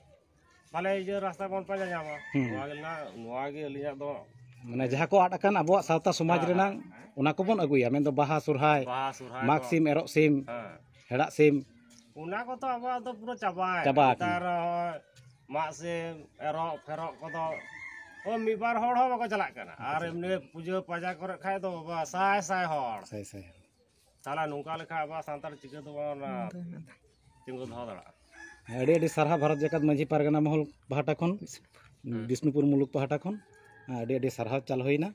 ᱵᱷᱟᱞᱮ ᱤᱭᱟᱹ ᱨᱟᱥᱛᱟ ᱵᱚᱱ ᱯᱟᱸᱡᱟ ᱧᱟᱢᱟ᱾ ᱦᱩᱸ᱾ ᱱᱚᱣᱟ ᱜᱮ ᱱᱟ-, ᱱᱚᱣᱟ ᱜᱮ ᱟᱹᱞᱤᱧᱟᱜ ᱫᱚ ᱢᱟᱱᱮ ᱡᱟᱦᱟᱸ ᱠᱚ ᱟᱫ ᱟᱠᱟᱱ ᱟᱵᱚᱣᱟᱜ ᱥᱟᱶᱛᱟ ᱥᱚᱢᱟᱡᱽ ᱨᱮᱱᱟᱜ, ᱚᱱᱟ ᱠᱚᱵᱚᱱ ᱟᱹᱜᱩᱭᱟ, ᱢᱮᱱᱫᱚ ᱵᱟᱦᱟ ᱥᱚᱨᱦᱟᱭ, ᱵᱟᱦᱟ ᱥᱚᱨᱦᱟᱭ ᱢᱟᱜᱽ ᱠᱚ᱾ ᱥᱤᱢ, ᱮᱨᱚᱜ ᱥᱤᱢ, ᱦᱮᱸ᱾ ᱦᱮᱲᱟᱜ ᱥᱤᱢ᱾ ᱚᱱᱟ ᱠᱚᱫᱚ ᱟᱵᱚᱣᱟᱜ ᱫᱚ ᱯᱩᱨᱟᱹ ᱪᱟᱵᱟ ᱟᱠᱟᱱᱟ᱾ ᱪᱟᱵᱟ ᱟᱠᱟᱱᱟ᱾ ᱱᱮᱛᱟᱨ ᱦᱚᱸ ᱢᱟᱜ ᱥᱤᱢ, ᱮᱨᱚᱜ ᱯᱷᱮᱨᱚᱜ ᱠᱚᱫᱚ ᱳᱭ ᱢᱤᱫ ᱵᱟᱨ ᱦᱚᱲ ᱦᱚᱸ ᱵᱟᱠᱚ ᱪᱟᱞᱟᱜ ᱠᱟᱱᱟ᱾ ᱟᱨ ᱮᱢᱱᱤ ᱯᱩᱡᱟᱹ ᱯᱟᱡᱟ ᱠᱚᱨᱮ ᱠᱷᱟᱡ ᱫᱚ ᱵᱟᱵᱟ ᱥᱟᱭ ᱥᱟᱭ ᱦᱚᱲ᱾ ᱥᱟᱭ ᱥᱟᱭ ᱦᱚᱲ᱾ ᱛᱟᱦᱚᱞᱮ ᱱᱚᱝᱠᱟ ᱞᱮᱠᱷᱟᱱ ᱟᱵᱚᱣᱟᱜ ᱥᱟᱱᱛᱟᱲ ᱪᱤᱠᱟᱹ ᱛᱮᱵᱚᱱ, ᱚᱱᱟ, ᱛᱤᱸᱜᱩ ᱫᱚᱦᱚ ᱫᱟᱲᱮᱭᱟᱜᱼᱟ? ᱟᱹᱰᱤ ᱟᱹᱰᱤ ᱥᱟᱨᱦᱟᱣ ᱵᱷᱟᱨᱚᱛ ᱡᱟᱠᱟᱛ ᱢᱟᱹᱡᱷᱤ ᱯᱟᱨᱜᱟᱱᱟ ᱢᱚᱦᱚᱞ ᱯᱟᱦᱴᱟ ᱠᱷᱚᱱ, ᱦᱮᱸ᱾ ᱵᱤᱥᱱᱩᱯᱩᱨ ᱢᱩᱞᱩᱠ ᱯᱟᱦᱴᱟ ᱠᱷᱚᱱ ᱟᱹᱰᱤ ᱟᱹᱰᱤ ᱥᱟᱨᱦᱟᱣ ᱪᱟᱞ ᱦᱩᱭᱱᱟ᱾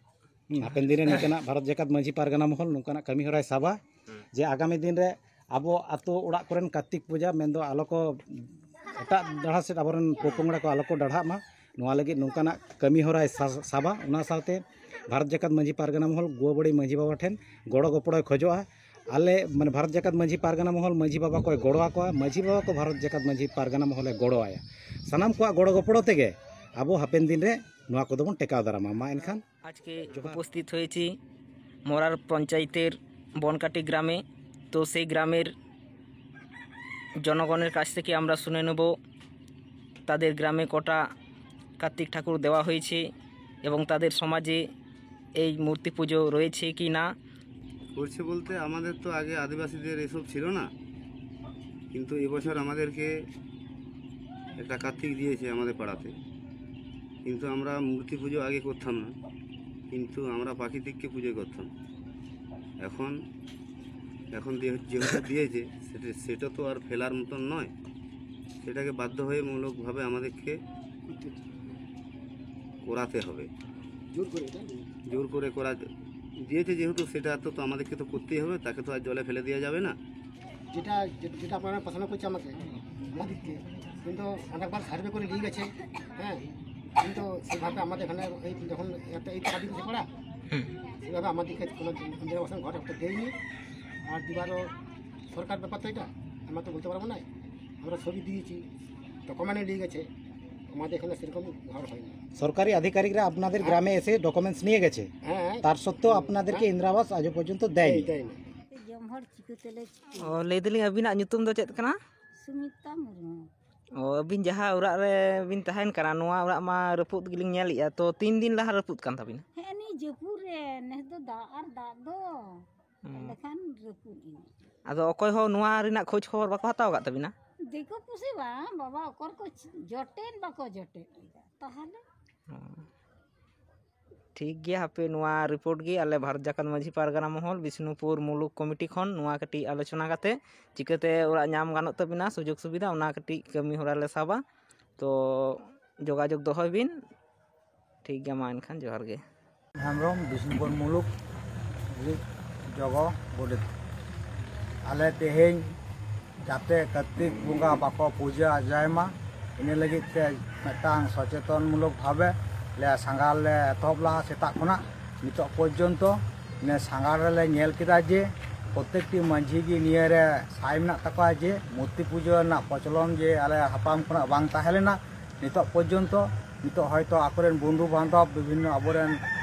ᱦᱩᱸ, ᱦᱟᱯᱮᱱ ᱫᱤᱱ ᱨᱮ ᱱᱤᱝᱠᱟᱱᱟᱜ ᱵᱷᱟᱨᱚᱛ ᱡᱟᱠᱟᱛ ᱢᱟᱹᱡᱷᱤ ᱯᱟᱨᱜᱟᱱᱟ ᱢᱚᱦᱚᱞ ᱱᱚᱝᱠᱟᱱᱟᱜ ᱠᱟᱹᱢᱤ ᱦᱚᱨᱟᱭ ᱥᱟᱵᱟ, ᱦᱩᱸ᱾ ᱡᱮ ᱟᱜᱟᱢᱤ ᱫᱤᱱ ᱨᱮ ᱟᱵᱚ ᱟᱛᱳ ᱚᱲᱟᱜ ᱠᱚᱨᱮᱱ ᱠᱟᱨᱛᱤᱠ ᱯᱩᱡᱟ ᱢᱮᱱᱫᱚ ᱟᱞᱚ ᱠᱚ, ᱮᱴᱟᱜ ᱰᱟᱦᱟᱨ ᱥᱮᱫ ᱟᱵᱚᱨᱮᱱ ᱯᱚᱯᱚᱝᱲᱟ ᱠᱚ ᱟᱞᱚ ᱠᱚ ᱰᱟᱲᱦᱟᱜ ᱢᱟ, ᱱᱚᱣᱟ ᱞᱟᱹᱜᱤᱫ ᱱᱚᱝᱠᱟᱱᱟᱜ ᱠᱟᱹᱢᱤ ᱦᱚᱨᱟᱭ ᱥᱟ-, ᱥᱟᱵᱟ᱾ ᱚᱱᱟ ᱥᱟᱶᱛᱮ ᱵᱷᱟᱨᱚᱛ ᱡᱟᱠᱟᱛ ᱢᱟᱹᱡᱷᱤ ᱯᱟᱨᱜᱟᱱᱟ ᱢᱚᱦᱚᱞ ᱜᱩᱣᱟᱹᱵᱟᱹᱲᱤ ᱢᱟᱹᱡᱷᱤ ᱵᱟᱵᱟ ᱴᱷᱮᱱ ᱜᱚᱲᱚ ᱜᱚᱯᱚᱲᱚᱭ ᱠᱷᱚᱡᱚᱜᱼᱟ᱾ ᱟᱞᱮ ᱢᱟᱱᱮ ᱵᱷᱟᱨᱚᱛ ᱡᱟᱠᱟᱛ ᱢᱟᱹᱡᱷᱤ ᱯᱟᱨᱜᱟᱱᱟ ᱢᱚᱦᱚᱞ ᱢᱟᱹᱡᱷᱤ ᱵᱟᱵᱟ ᱠᱚᱭ ᱜᱚᱲᱚ ᱟᱠᱚᱣᱟ, ᱢᱟᱹᱡᱷᱤ ᱵᱟᱵᱟ ᱠᱚ ᱵᱷᱟᱨᱚᱛ ᱡᱟᱠᱟᱛ ᱢᱟᱹᱡᱷᱤ ᱯᱟᱨᱜᱟᱱᱟ ᱢᱚᱦᱚᱞᱮ ᱜᱚᱲᱚ ᱟᱭᱟ᱾ ᱥᱟᱱᱟᱢ ᱠᱚᱣᱟᱜ ᱜᱚᱲᱚ ᱜᱚᱯᱚᱲᱚ ᱛᱮᱜᱮ ᱟᱵᱚ ᱦᱟᱯᱮᱱ ᱫᱤᱱ ᱨᱮ ᱱᱚᱣᱟ ᱠᱚᱫᱚ ᱵᱚᱱ ᱴᱮᱠᱟᱣ ᱫᱟᱨᱟᱢᱟ᱾ ᱢᱟ ᱮᱱᱠᱷᱟᱱ আজকে জোহার। উপস্থিত হয়েছি মোরার পঞ্চায়েতের বনকাটি গ্রামে। তো সেই গ্রামের জনগণের কাছ থেকে আমরা শুনে নেব তাদের গ্রামে কটা কার্তিক ঠাকুর দেওয়া হয়েছে এবং তাদের সমাজে এই মূর্তি পুজো রয়েছে কি না। করছে বলতে, আমাদের তো আগে আদিবাসীদের এসব ছিল না, কিন্তু এবছর আমাদেরকে একটা কার্তিক দিয়েছে আমাদের পাড়াতে। কিন্তু আমরা মূর্তি পুজো আগে করতাম না, কিন্তু আমরা প্রাকৃতিককে পুজো করতাম। এখন, এখন দিয়ে, যেহেতু দিয়েছে, সেটা, সেটা তো আর ফেলার মতন নয়, সেটাকে বাধ্যতামূলকভাবে আমাদেরকে করাতে হবে। জোর করে, তাই তো? জোর করে করা দিয়েছে যেহেতু, সেটা তো, তো আমাদেরকে তো করতেই হবে, তাকে তো আর জলে ফেলে দেওয়া যাবে না। যেটা, যে-, যেটা আপনারা প্রশ্ন করছে আমাকে, আমাদেরকে, কিন্তু অনেকবার সার্ভে করে নিয়ে গেছে, হ্যাঁ, কিন্তু সেভাবে আমাদের এখানে এই যখন একটা এই পার্টি কিছু করা, হুম। সেভাবে আমাদেরকে কোনো ইন্দিরা আবাস ঘর একটা দেয়নি। আর দুবারও সরকার ব্যাপার তো এটা, আমরা তো বলতে পারবো না। আমরা ছবি দিয়েছি, ডকুমেন্টে নিয়ে গেছে, আমাদের এখানে সেরকম ঘর হয়নি। সরকারি আধিকারিকরা আপনাদের হ্যাঁ। গ্রামে এসে ডকুমেন্টস নিয়ে গেছে, হ্যাঁ। তার সত্ত্বেও আপনাদেরকে হ্যাঁ। ইন্দিরা আবাস আজও পর্যন্ত দেয়নি। দেয়, দেয়নি। ᱡᱚᱢ ᱦᱚᱲ ᱪᱤᱠᱟᱹ ᱛᱮᱞᱮ ᱪᱤᱠᱟᱹᱭᱟ? ᱚ, ᱞᱟᱹᱭ ᱫᱟᱞᱤᱧ, ᱟᱹᱵᱤᱱᱟᱜ ᱧᱩᱛᱩᱢ ᱫᱚ ᱪᱮᱫ ᱠᱟᱱᱟ? ᱥᱩᱢᱤᱛᱟ ᱢᱩᱨᱢᱩ᱾ ᱚ, ᱟᱹᱵᱤᱱ ᱡᱟᱦᱟᱸ ᱚᱲᱟᱜ ᱨᱮ ᱵᱤᱱ ᱛᱟᱦᱮᱱ ᱠᱟᱱᱟ, ᱱᱚᱣᱟ ᱚᱲᱟᱜ ᱢᱟ ᱨᱟᱹᱯᱩᱫ ᱜᱮᱞᱤᱧ ᱧᱮᱞᱮᱫᱼᱟ᱾ ᱛᱚ, ᱛᱤᱱ ᱫᱤᱱ ᱞᱟᱦᱟ ᱨᱟᱹᱯᱩᱫ ᱠᱟᱱ ᱛᱟᱹᱵᱤᱱᱟ? ᱦᱮᱸ, ᱱᱤᱭᱟᱹ ᱡᱟᱹᱯᱩᱫ ᱨᱮ, ᱱᱮᱥ ᱫᱚ ᱫᱟᱜ ᱟᱨ ᱫᱟᱜ ᱫᱚ᱾ ᱦᱩᱸ᱾ ᱮᱸᱰᱮᱠᱷᱟᱱ ᱨᱟᱹᱯᱩᱫ ᱮᱱᱟ᱾ ᱟᱫᱚ ᱚᱠᱚᱭ ᱦᱚᱸ ᱱᱚᱣᱟ ᱨᱮᱱᱟᱜ ᱠᱷᱳᱡᱽ ᱠᱷᱚᱵᱚᱨ ᱵᱟᱠᱚ ᱦᱟᱛᱟᱣ ᱟᱠᱟᱫ ᱛᱟᱹᱵᱤᱱᱟ? ᱫᱤᱠᱩ ᱯᱩᱥᱤ ᱵᱟᱝ, ᱵᱟᱵᱟ, ᱚᱠᱚᱨ ᱠᱚ ᱡᱚᱴᱮᱫ ᱵᱟᱠᱚ ᱡᱚᱴᱮᱫ ᱞᱮᱫᱟ᱾ ᱛᱟᱦᱚᱞᱮ? ᱦᱩᱸ᱾ ᱴᱷᱤᱠ ᱜᱮᱭᱟ, ᱦᱟᱯᱮ ᱱᱚᱣᱟ ᱨᱤᱯᱳᱨᱴ ᱜᱮ ᱟᱞᱮ ᱵᱷᱟᱨᱚᱛ ᱡᱟᱠᱟᱛ ᱢᱟᱹᱡᱷᱤ ᱯᱟᱨᱜᱟᱱᱟ ᱢᱚᱦᱚᱞ ᱵᱤᱥᱱᱩᱯᱩᱨ ᱢᱩᱞᱩᱠ ᱠᱚᱢᱤᱴᱤ ᱠᱷᱚᱱ ᱱᱚᱣᱟ ᱠᱟᱹᱴᱤᱡ ᱟᱞᱳᱪᱚᱱᱟ ᱠᱟᱛᱮ ᱪᱤᱠᱟᱹᱛᱮ ᱚᱲᱟᱜ ᱧᱟᱢ ᱜᱟᱱᱚᱜ ᱛᱟᱹᱵᱤᱱᱟ, ᱥᱩᱡᱳᱜᱽ ᱥᱩᱵᱤᱫᱷᱟ, ᱚᱱᱟ ᱠᱟᱹᱴᱤᱡ ᱠᱟᱹᱢᱤ ᱦᱚᱨᱟ ᱞᱮ ᱥᱟᱵᱟ᱾ ᱛᱚ ᱡᱳᱜᱟᱡᱳᱜᱽ ᱫᱚᱦᱚᱭ ᱵᱤᱱ᱾ ᱴᱷᱤᱠ ᱜᱮᱭᱟ, ᱢᱟ ᱮᱱᱠᱷᱟᱱ ᱡᱚᱦᱟᱨ ᱜᱮ᱾ ᱦᱮᱢᱵᱨᱚᱢ, ᱵᱤᱥᱱᱩᱯᱩᱨ ᱢᱩᱞᱩᱠ, ᱡᱚᱜᱚ ᱜᱚᱰᱮᱛ᱾ ᱟᱞᱮ ᱛᱮᱦᱮᱧ ᱡᱟᱛᱮ ᱠᱟᱨᱛᱤᱠ ᱵᱚᱸᱜᱟ ᱵᱟᱠᱚ ᱯᱩᱡᱟᱹ ᱟᱡᱟᱭ ᱢᱟ, ᱤᱱᱟᱹ ᱞᱟᱹᱜᱤᱫ ᱛᱮ ᱢᱤᱫᱴᱟᱝ ᱥᱚᱪᱮᱛᱚᱱ ᱢᱩᱞᱚᱠ ᱵᱷᱟᱵᱮ ᱞᱮ ᱥᱟᱸᱜᱷᱟᱨ ᱞᱮ ᱮᱛᱚᱦᱚᱵ ᱞᱟᱜᱼᱟ ᱥᱮᱛᱟᱜ ᱠᱷᱚᱱᱟᱜ ᱱᱤᱛᱚᱜ ᱯᱚᱨᱡᱚᱱᱛᱚ᱾ ᱤᱱᱟᱹ ᱥᱟᱸᱜᱷᱟᱨ ᱨᱮᱞᱮ ᱧᱮᱞ ᱠᱮᱫᱟ ᱡᱮ ᱯᱨᱚᱛᱮᱠᱴᱤ ᱢᱟᱹᱡᱷᱤ ᱜᱮ ᱱᱤᱭᱟᱹ ᱨᱮ ᱥᱟᱭ ᱢᱮᱱᱟᱜ ᱛᱟᱠᱚᱣᱟ ᱡᱮ ᱢᱩᱨᱛᱤ ᱯᱩᱡᱟᱹ ᱨᱮᱱᱟᱜ ᱯᱨᱚᱪᱚᱞᱚᱱ ᱡᱮ ᱟᱞᱮ ᱦᱟᱯᱲᱟᱢ ᱠᱷᱚᱱᱟᱜ ᱵᱟᱝ ᱛᱟᱦᱮᱸ ᱞᱮᱱᱟ ᱱᱤᱛᱚᱜ ᱯᱚᱨᱡᱚᱱᱛᱚ᱾ ᱱᱤᱛᱚᱜ ᱦᱚᱭᱛᱳ ᱟᱠᱚᱨᱮᱱ ᱵᱚᱱᱫᱷᱩ ᱵᱟᱱᱫᱷᱚᱵ ᱵᱤᱵᱷᱤᱱᱱᱚ ᱟᱵᱚᱨᱮᱱ,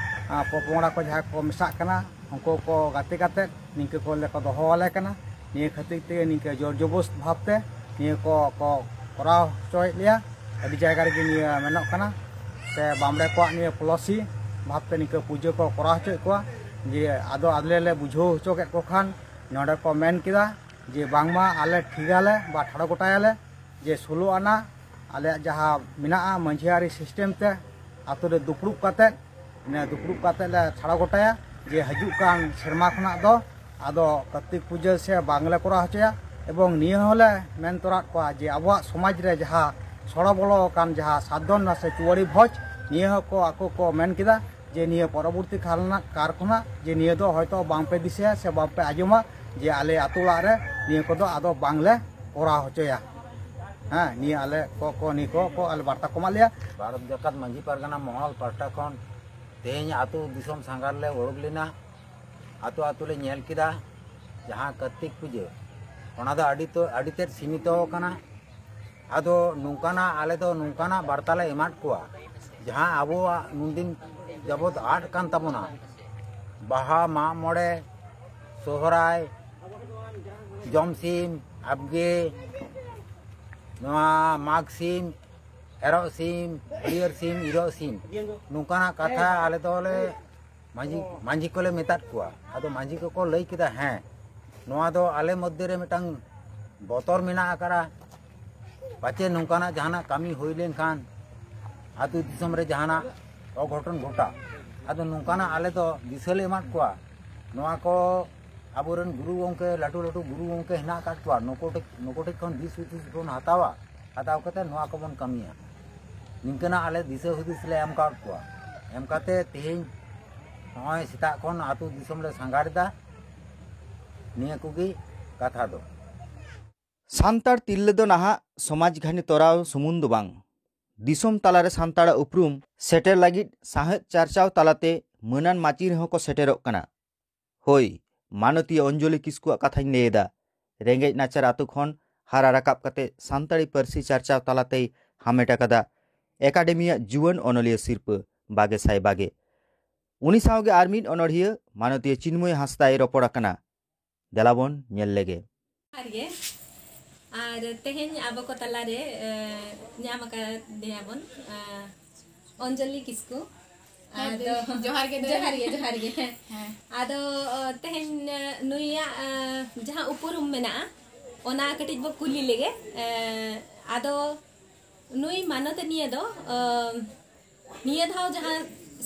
ᱟ, ᱯᱚᱯᱚᱝᱲᱟ ᱠᱚ ᱡᱟᱦᱟᱸᱭ ᱠᱚ ᱢᱮᱥᱟᱜ ᱠᱟᱱᱟ, ᱩᱱᱠᱩ ᱠᱚ ᱜᱟᱛᱮ ᱠᱟᱛᱮᱫ ᱱᱤᱝᱠᱟᱹ ᱠᱚ ᱞᱮ ᱠᱚ ᱫᱚᱦᱚ ᱟᱞᱮ ᱠᱟᱱᱟ᱾ ᱱᱤᱭᱟᱹ ᱠᱷᱟᱹᱛᱤᱨ ᱛᱮᱜᱮ ᱱᱤᱝᱠᱟᱹ ᱡᱳᱨ ᱡᱚᱵᱚᱥ ᱵᱷᱟᱵᱽ ᱛᱮ ᱱᱤᱭᱟᱹ ᱠᱚ, ᱠᱚ ᱠᱚᱨᱟᱣ ᱦᱚᱪᱚᱭᱮᱫ ᱞᱮᱭᱟ᱾ ᱟᱹᱰᱤ ᱡᱟᱭᱜᱟ ᱨᱮᱜᱮ ᱱᱤᱭᱟᱹ ᱢᱮᱱᱚᱜ ᱠᱟᱱᱟ᱾ ᱥᱮ ᱵᱟᱢᱲᱮ ᱠᱚᱣᱟᱜ ᱱᱤᱭᱟᱹ ᱯᱚᱞᱚᱥᱤ ᱵᱷᱟᱵᱽ ᱛᱮ ᱱᱤᱝᱠᱟᱹ ᱯᱩᱡᱟᱹ ᱠᱚ ᱠᱚᱨᱟᱣ ᱦᱚᱪᱚᱭᱮᱫ ᱠᱚᱣᱟ᱾ ᱡᱮ ᱟᱫᱚ ᱟᱞᱮ ᱞᱮ ᱵᱩᱡᱷᱟᱹᱣ ᱦᱚᱪᱚ ᱠᱮᱫ ᱠᱚ ᱠᱷᱟᱱ ᱱᱚᱰᱮ ᱠᱚ ᱢᱮᱱ ᱠᱮᱫᱟ ᱡᱮ ᱵᱟᱝᱢᱟ ᱟᱞᱮ ᱴᱷᱤᱠᱟᱞᱮ ᱵᱟ ᱴᱷᱟᱲᱚ ᱜᱚᱴᱟᱭᱟᱞᱮ ᱡᱮ ᱥᱳᱞᱳ ᱟᱱᱟ ᱟᱞᱮᱭᱟᱜ ᱡᱟᱦᱟᱸ ᱢᱮᱱᱟᱜᱼᱟ ᱢᱟᱹᱡᱷᱤ ᱟᱹᱨᱤ ᱥᱤᱥᱴᱮᱢ ᱛᱮ ᱟᱛᱳ ᱨᱮ ᱫᱩᱯᱲᱩᱵ ᱠᱟᱛᱮᱫ, ᱤᱱᱟᱹ ᱫᱩᱯᱲᱩᱵ ᱠᱟᱛᱮᱫ ᱞᱮ ᱴᱷᱟᱲᱚ ᱜᱚᱴᱟᱭᱟ ᱡᱮ ᱦᱤᱡᱩᱜ ᱠᱟᱱ ᱥᱮᱨᱢᱟ ᱠᱷᱚᱱᱟᱜ ᱫᱚ ᱟᱫᱚ ᱠᱟᱨᱛᱤᱠ ᱯᱩᱡᱟᱹ ᱥᱮ ᱵᱟᱝᱞᱮ ᱠᱚᱨᱟᱣ ᱦᱚᱪᱚᱭᱟ᱾ ᱮᱵᱚᱝ ᱱᱤᱭᱟᱹ ᱦᱚᱸᱞᱮ ᱢᱮᱱ ᱛᱚᱨᱟᱫ ᱠᱚᱣᱟ ᱡᱮ ᱟᱵᱚᱣᱟᱜ ᱥᱚᱢᱟᱡᱽ ᱨᱮ ᱡᱟᱦᱟᱸ ᱥᱚᱲᱚ ᱵᱚᱞᱚ ᱟᱠᱟᱱ ᱡᱟᱦᱟᱸ ᱥᱟᱛ ᱫᱚᱱ ᱥᱮ ᱪᱩᱣᱟᱹᱲᱤ ᱵᱷᱚᱡᱽ, ᱱᱤᱭᱟᱹ ᱦᱚᱸᱠᱚ ᱟᱠᱚ ᱠᱚ ᱢᱮᱱ ᱠᱮᱫᱟ ᱡᱮ ᱱᱤᱭᱟᱹ ᱯᱚᱨᱚᱵᱚᱨᱛᱤ ᱠᱟᱞ ᱨᱮᱱᱟᱜ ᱠᱟᱨ ᱠᱷᱚᱱᱟᱜ ᱡᱮ ᱱᱤᱭᱟᱹ ᱫᱚ ᱦᱚᱭᱛᱳ ᱵᱟᱝᱯᱮ ᱫᱤᱥᱟᱹᱭᱟ ᱥᱮ ᱵᱟᱝᱯᱮ ᱟᱸᱡᱚᱢᱟ ᱡᱮ ᱟᱞᱮ ᱟᱹᱛᱩ ᱚᱲᱟᱜ ᱨᱮ ᱱᱤᱭᱟᱹ ᱠᱚᱫᱚ ᱟᱫᱚ ᱵᱟᱝᱞᱮ ᱠᱚᱨᱟᱣ ᱦᱚᱪᱚᱭᱟ᱾ ᱦᱮᱸ, ᱱᱤᱭᱟᱹ ᱟᱞᱮ ᱠᱚ, ᱠᱚ, ᱱᱤᱭᱟᱹ ᱠᱚ, ᱠᱚ ᱟᱞᱮ ᱵᱟᱨᱛᱟ ᱠᱚ ᱮᱢᱟᱜ ᱞᱮᱭᱟ᱾ ᱵᱷᱟᱨᱚᱛ ᱡᱟᱠᱟᱛ ᱢᱟᱹᱡᱷᱤ ᱯᱟᱨᱜᱟᱱᱟ ᱢᱚᱦᱚᱞ ᱯᱟᱦᱴᱟ ᱠᱷᱚᱱ ᱛᱮᱦᱮᱧ ᱟᱹᱛᱩ ᱫᱤᱥᱚᱢ ᱥᱟᱸᱜᱷᱟᱨ ᱞᱮ ᱩᱰᱩᱠ ᱞᱮᱱᱟ᱾ ᱟᱹᱛᱩ ᱟᱹᱛᱩ ᱞᱮ ᱧᱮᱞ ᱠᱮᱫᱟ, ᱡᱟᱦᱟᱸ ᱠᱟᱨᱛᱤᱠ ᱯᱩᱡᱟᱹ, ᱚᱱᱟ ᱫᱚ ᱟᱹᱰᱤ ᱛᱚ, ᱟᱹᱰᱤ ᱛᱮᱫ ᱥᱤᱢᱤᱛᱚ ᱟᱠᱟᱱᱟ᱾ ᱟᱫᱚ ᱱᱚᱝᱠᱟᱱᱟᱜ, ᱟᱞᱮ ᱫᱚ ᱱᱚᱝᱠᱟᱱᱟᱜ ᱵᱟᱨᱛᱟ ᱞᱮ ᱮᱢᱟᱫ ᱠᱚᱣᱟ, ᱡᱟᱦᱟᱸ ᱟᱵᱚᱣᱟᱜ ᱱᱩᱱᱫᱤᱱ ᱡᱟᱵᱚᱛ ᱟᱫ ᱠᱟᱱ ᱛᱟᱵᱚᱱᱟ, ᱵᱟᱦᱟ, ᱢᱟᱜ ᱢᱚᱬᱮ, ᱥᱚᱦᱨᱟᱭ, ᱡᱚᱢᱥᱤᱢ, ᱟᱵᱜᱮ, ᱱᱚᱣᱟ ᱢᱟᱜᱽ ᱥᱤᱢ, ᱮᱨᱚᱜ ᱥᱤᱢ, ᱦᱟᱹᱨᱭᱟᱹᱲ ᱥᱤᱢ, ᱤᱨᱚᱜ ᱥᱤᱢ, ᱱᱚᱝᱠᱟᱱᱟᱜ ᱠᱟᱛᱷᱟ ᱟᱞᱮ ᱫᱚᱞᱮ ᱢᱟᱹᱡᱷᱤ, ᱢᱟᱹᱡᱷᱤ ᱠᱚᱞᱮ ᱢᱮᱛᱟᱫ ᱠᱚᱣᱟ᱾ ᱟᱫᱚ ᱢᱟᱹᱡᱷᱤ ᱠᱚᱠᱚ ᱞᱟᱹᱭ ᱠᱮᱫᱟ, ᱦᱮᱸ, ᱱᱚᱣᱟ ᱫᱚ ᱟᱞᱮ ᱢᱚᱫᱽᱫᱷᱮ ᱨᱮ ᱢᱤᱫᱴᱟᱝ ᱵᱚᱛᱚᱨ ᱢᱮᱱᱟᱜ ᱟᱠᱟᱫᱼᱟ, ᱯᱟᱪᱮ ᱱᱚᱝᱠᱟᱱᱟᱜ ᱡᱟᱦᱟᱱᱟᱜ ᱠᱟᱹᱢᱤ ᱦᱩᱭ ᱞᱮᱱᱠᱷᱟᱱ ᱟᱹᱛᱩ ᱫᱤᱥᱚᱢ ᱨᱮ ᱡᱟᱦᱟᱱᱟᱜ ᱚᱜᱷᱚᱴᱚᱱ ᱜᱷᱚᱴᱟᱜ᱾ ᱟᱫᱚ ᱱᱚᱝᱠᱟᱱᱟᱜ ᱟᱞᱮ ᱫᱚ ᱫᱤᱥᱟᱹ ᱞᱮ ᱮᱢᱟᱫ ᱠᱚᱣᱟ, ᱱᱚᱣᱟ ᱠᱚ ᱟᱵᱚᱨᱮᱱ ᱜᱩᱨᱩ ᱜᱚᱢᱠᱮ, ᱞᱟᱹᱴᱩ ᱞᱟᱹᱴᱩ ᱜᱩᱨᱩ ᱜᱚᱢᱠᱮ ᱦᱮᱱᱟᱜ ᱟᱠᱟᱫ ᱠᱚᱣᱟ, ᱱᱩᱠᱩ ᱴᱷᱮᱡ, ᱱᱩᱠᱩ ᱴᱷᱮᱡ ᱠᱷᱚᱱ ᱫᱤᱥ ᱦᱩᱫᱤᱥ ᱵᱚᱱ ᱦᱟᱛᱟᱣᱟ, ᱦᱟᱛᱟᱣ ᱠᱟᱛᱮ ᱱᱚᱣᱟ ᱠᱚᱵᱚᱱ ᱠᱟᱹᱢᱤᱭᱟ᱾ ᱱᱤᱝᱠᱟᱹᱱᱟᱜ ᱟᱞᱮ ᱫᱤᱥᱟᱹ ᱦᱩᱫᱤᱥ ᱞᱮ ᱮᱢ ᱠᱟᱫ ᱠᱚᱣᱟ᱾ ᱮᱢ ᱠᱟᱛᱮ ᱛᱮᱦᱮᱧ ᱱᱚᱜᱼᱚᱭ ᱥᱮᱛᱟᱜ ᱠᱷᱚᱱ ᱟᱹᱛᱩ ᱫᱤᱥᱚᱢ ᱞᱮ ᱥᱟᱸᱜᱷᱟᱨ ᱮᱫᱟ᱾ ᱱᱤᱭᱟᱹ ᱠᱚᱜᱮ ᱠᱟᱛᱷᱟ ᱫᱚ᱾ ᱥᱟᱱᱛᱟᱲ ᱛᱤᱨᱞᱟᱹ ᱫᱚ ᱱᱟᱦᱟᱜ ᱥᱚᱢᱟᱡᱽ ᱜᱷᱟᱱᱮ ᱛᱚᱨᱟᱣ ᱥᱩᱢᱩᱝ ᱫᱚ ᱵᱟᱝ, ᱫᱤᱥᱚᱢ ᱛᱟᱞᱟᱨᱮ ᱥᱟᱱᱛᱟᱲᱟᱜ ᱩᱯᱨᱩᱢ ᱥᱮᱴᱮᱨ ᱞᱟᱹᱜᱤᱫ ᱥᱟᱶᱦᱮᱫ ᱪᱟᱨᱪᱟᱣ ᱛᱟᱞᱟᱛᱮ ᱢᱟᱹᱱᱟᱱ ᱢᱟᱹᱪᱤ ᱨᱮᱦᱚᱸ ᱠᱚ ᱥᱮᱴᱮᱨᱚᱜ ᱠᱟᱱᱟ᱾ ᱦᱳᱭ, ᱢᱟᱱᱚᱛᱤᱭᱟᱹ ᱚᱧᱡᱚᱞᱤ ᱠᱤᱥᱠᱩᱣᱟᱜ ᱠᱟᱛᱷᱟᱧ ᱞᱟᱹᱭ ᱮᱫᱟ᱾ ᱨᱮᱸᱜᱮᱡ ᱱᱟᱪᱟᱨ ᱟᱛᱳ ᱠᱷᱚᱱ ᱦᱟᱨᱟ ᱨᱟᱠᱟᱵ ᱠᱟᱛᱮ ᱥᱟᱱᱛᱟᱲᱤ ᱯᱟᱹᱨᱥᱤ ᱪᱟᱨᱪᱟᱣ ᱛᱟᱞᱟᱛᱮᱭ ᱦᱟᱢᱮᱴ ᱟᱠᱟᱫᱟ ᱮᱠᱟᱰᱮᱢᱤᱭᱟᱜ ᱡᱩᱣᱟᱹᱱ ᱚᱱᱚᱞᱤᱭᱟᱹ ᱥᱤᱨᱯᱟᱹ ᱵᱟᱜᱮ ᱥᱟᱭ ᱵᱟᱜᱮ᱾ ᱩᱱᱤ ᱥᱟᱶᱜᱮ ᱟᱨ ᱢᱤᱫ ᱚᱱᱚᱲᱦᱤᱭᱟᱹ ᱢᱟᱱᱚᱛᱤᱭᱟᱹ ᱪᱤᱱᱢᱚᱭ ᱦᱟᱸᱥᱫᱟᱭ ᱨᱚᱯᱚᱲ ᱟᱠᱟᱱᱟ᱾ ᱫᱮᱞᱟᱵᱚᱱ ᱧᱮᱞ ᱞᱮᱜᱮ᱾ ᱡᱚᱦᱟᱨ ᱜᱮ᱾ ᱟᱨ ᱛᱮᱦᱮᱧ ᱟᱵᱚ ᱠᱚ ᱛᱟᱞᱟᱨᱮ, ᱮ, ᱧᱟᱢ ᱟᱠᱟᱫᱮᱭᱟ ᱵᱚᱱ, ᱮ, ᱚᱧᱡᱚᱞᱤ ᱠᱤᱥᱠᱩ᱾ ᱦᱮᱸ, ᱟᱫᱚ ᱡᱚᱦᱟᱨ ᱜᱮ ᱫᱟᱹᱭ᱾ ᱡᱚᱦᱟᱨ ᱜᱮ, ᱡᱚᱦᱟᱨ ᱜᱮ᱾ ᱦᱮᱸ᱾ ᱟᱫᱚ, ᱚ, ᱛᱮᱦᱮᱧ, ᱮ, ᱱᱩᱭᱟᱜ, ᱮ, ᱡᱟᱦᱟᱸ ᱩᱯᱨᱩᱢ ᱢᱮᱱᱟᱜᱼᱟ, ᱚᱱᱟ ᱠᱟᱹᱴᱤᱡ ᱵᱚ ᱠᱩᱞᱤ ᱞᱮᱜᱮ᱾ ᱮ, ᱟᱫᱚ ᱱᱩᱭ ᱢᱟᱱᱚᱛᱟᱱᱤᱭᱟᱹ ᱫᱚ, ᱮ, ᱱᱤᱭᱟᱹ ᱫᱷᱟᱣ ᱡᱟᱦᱟᱸ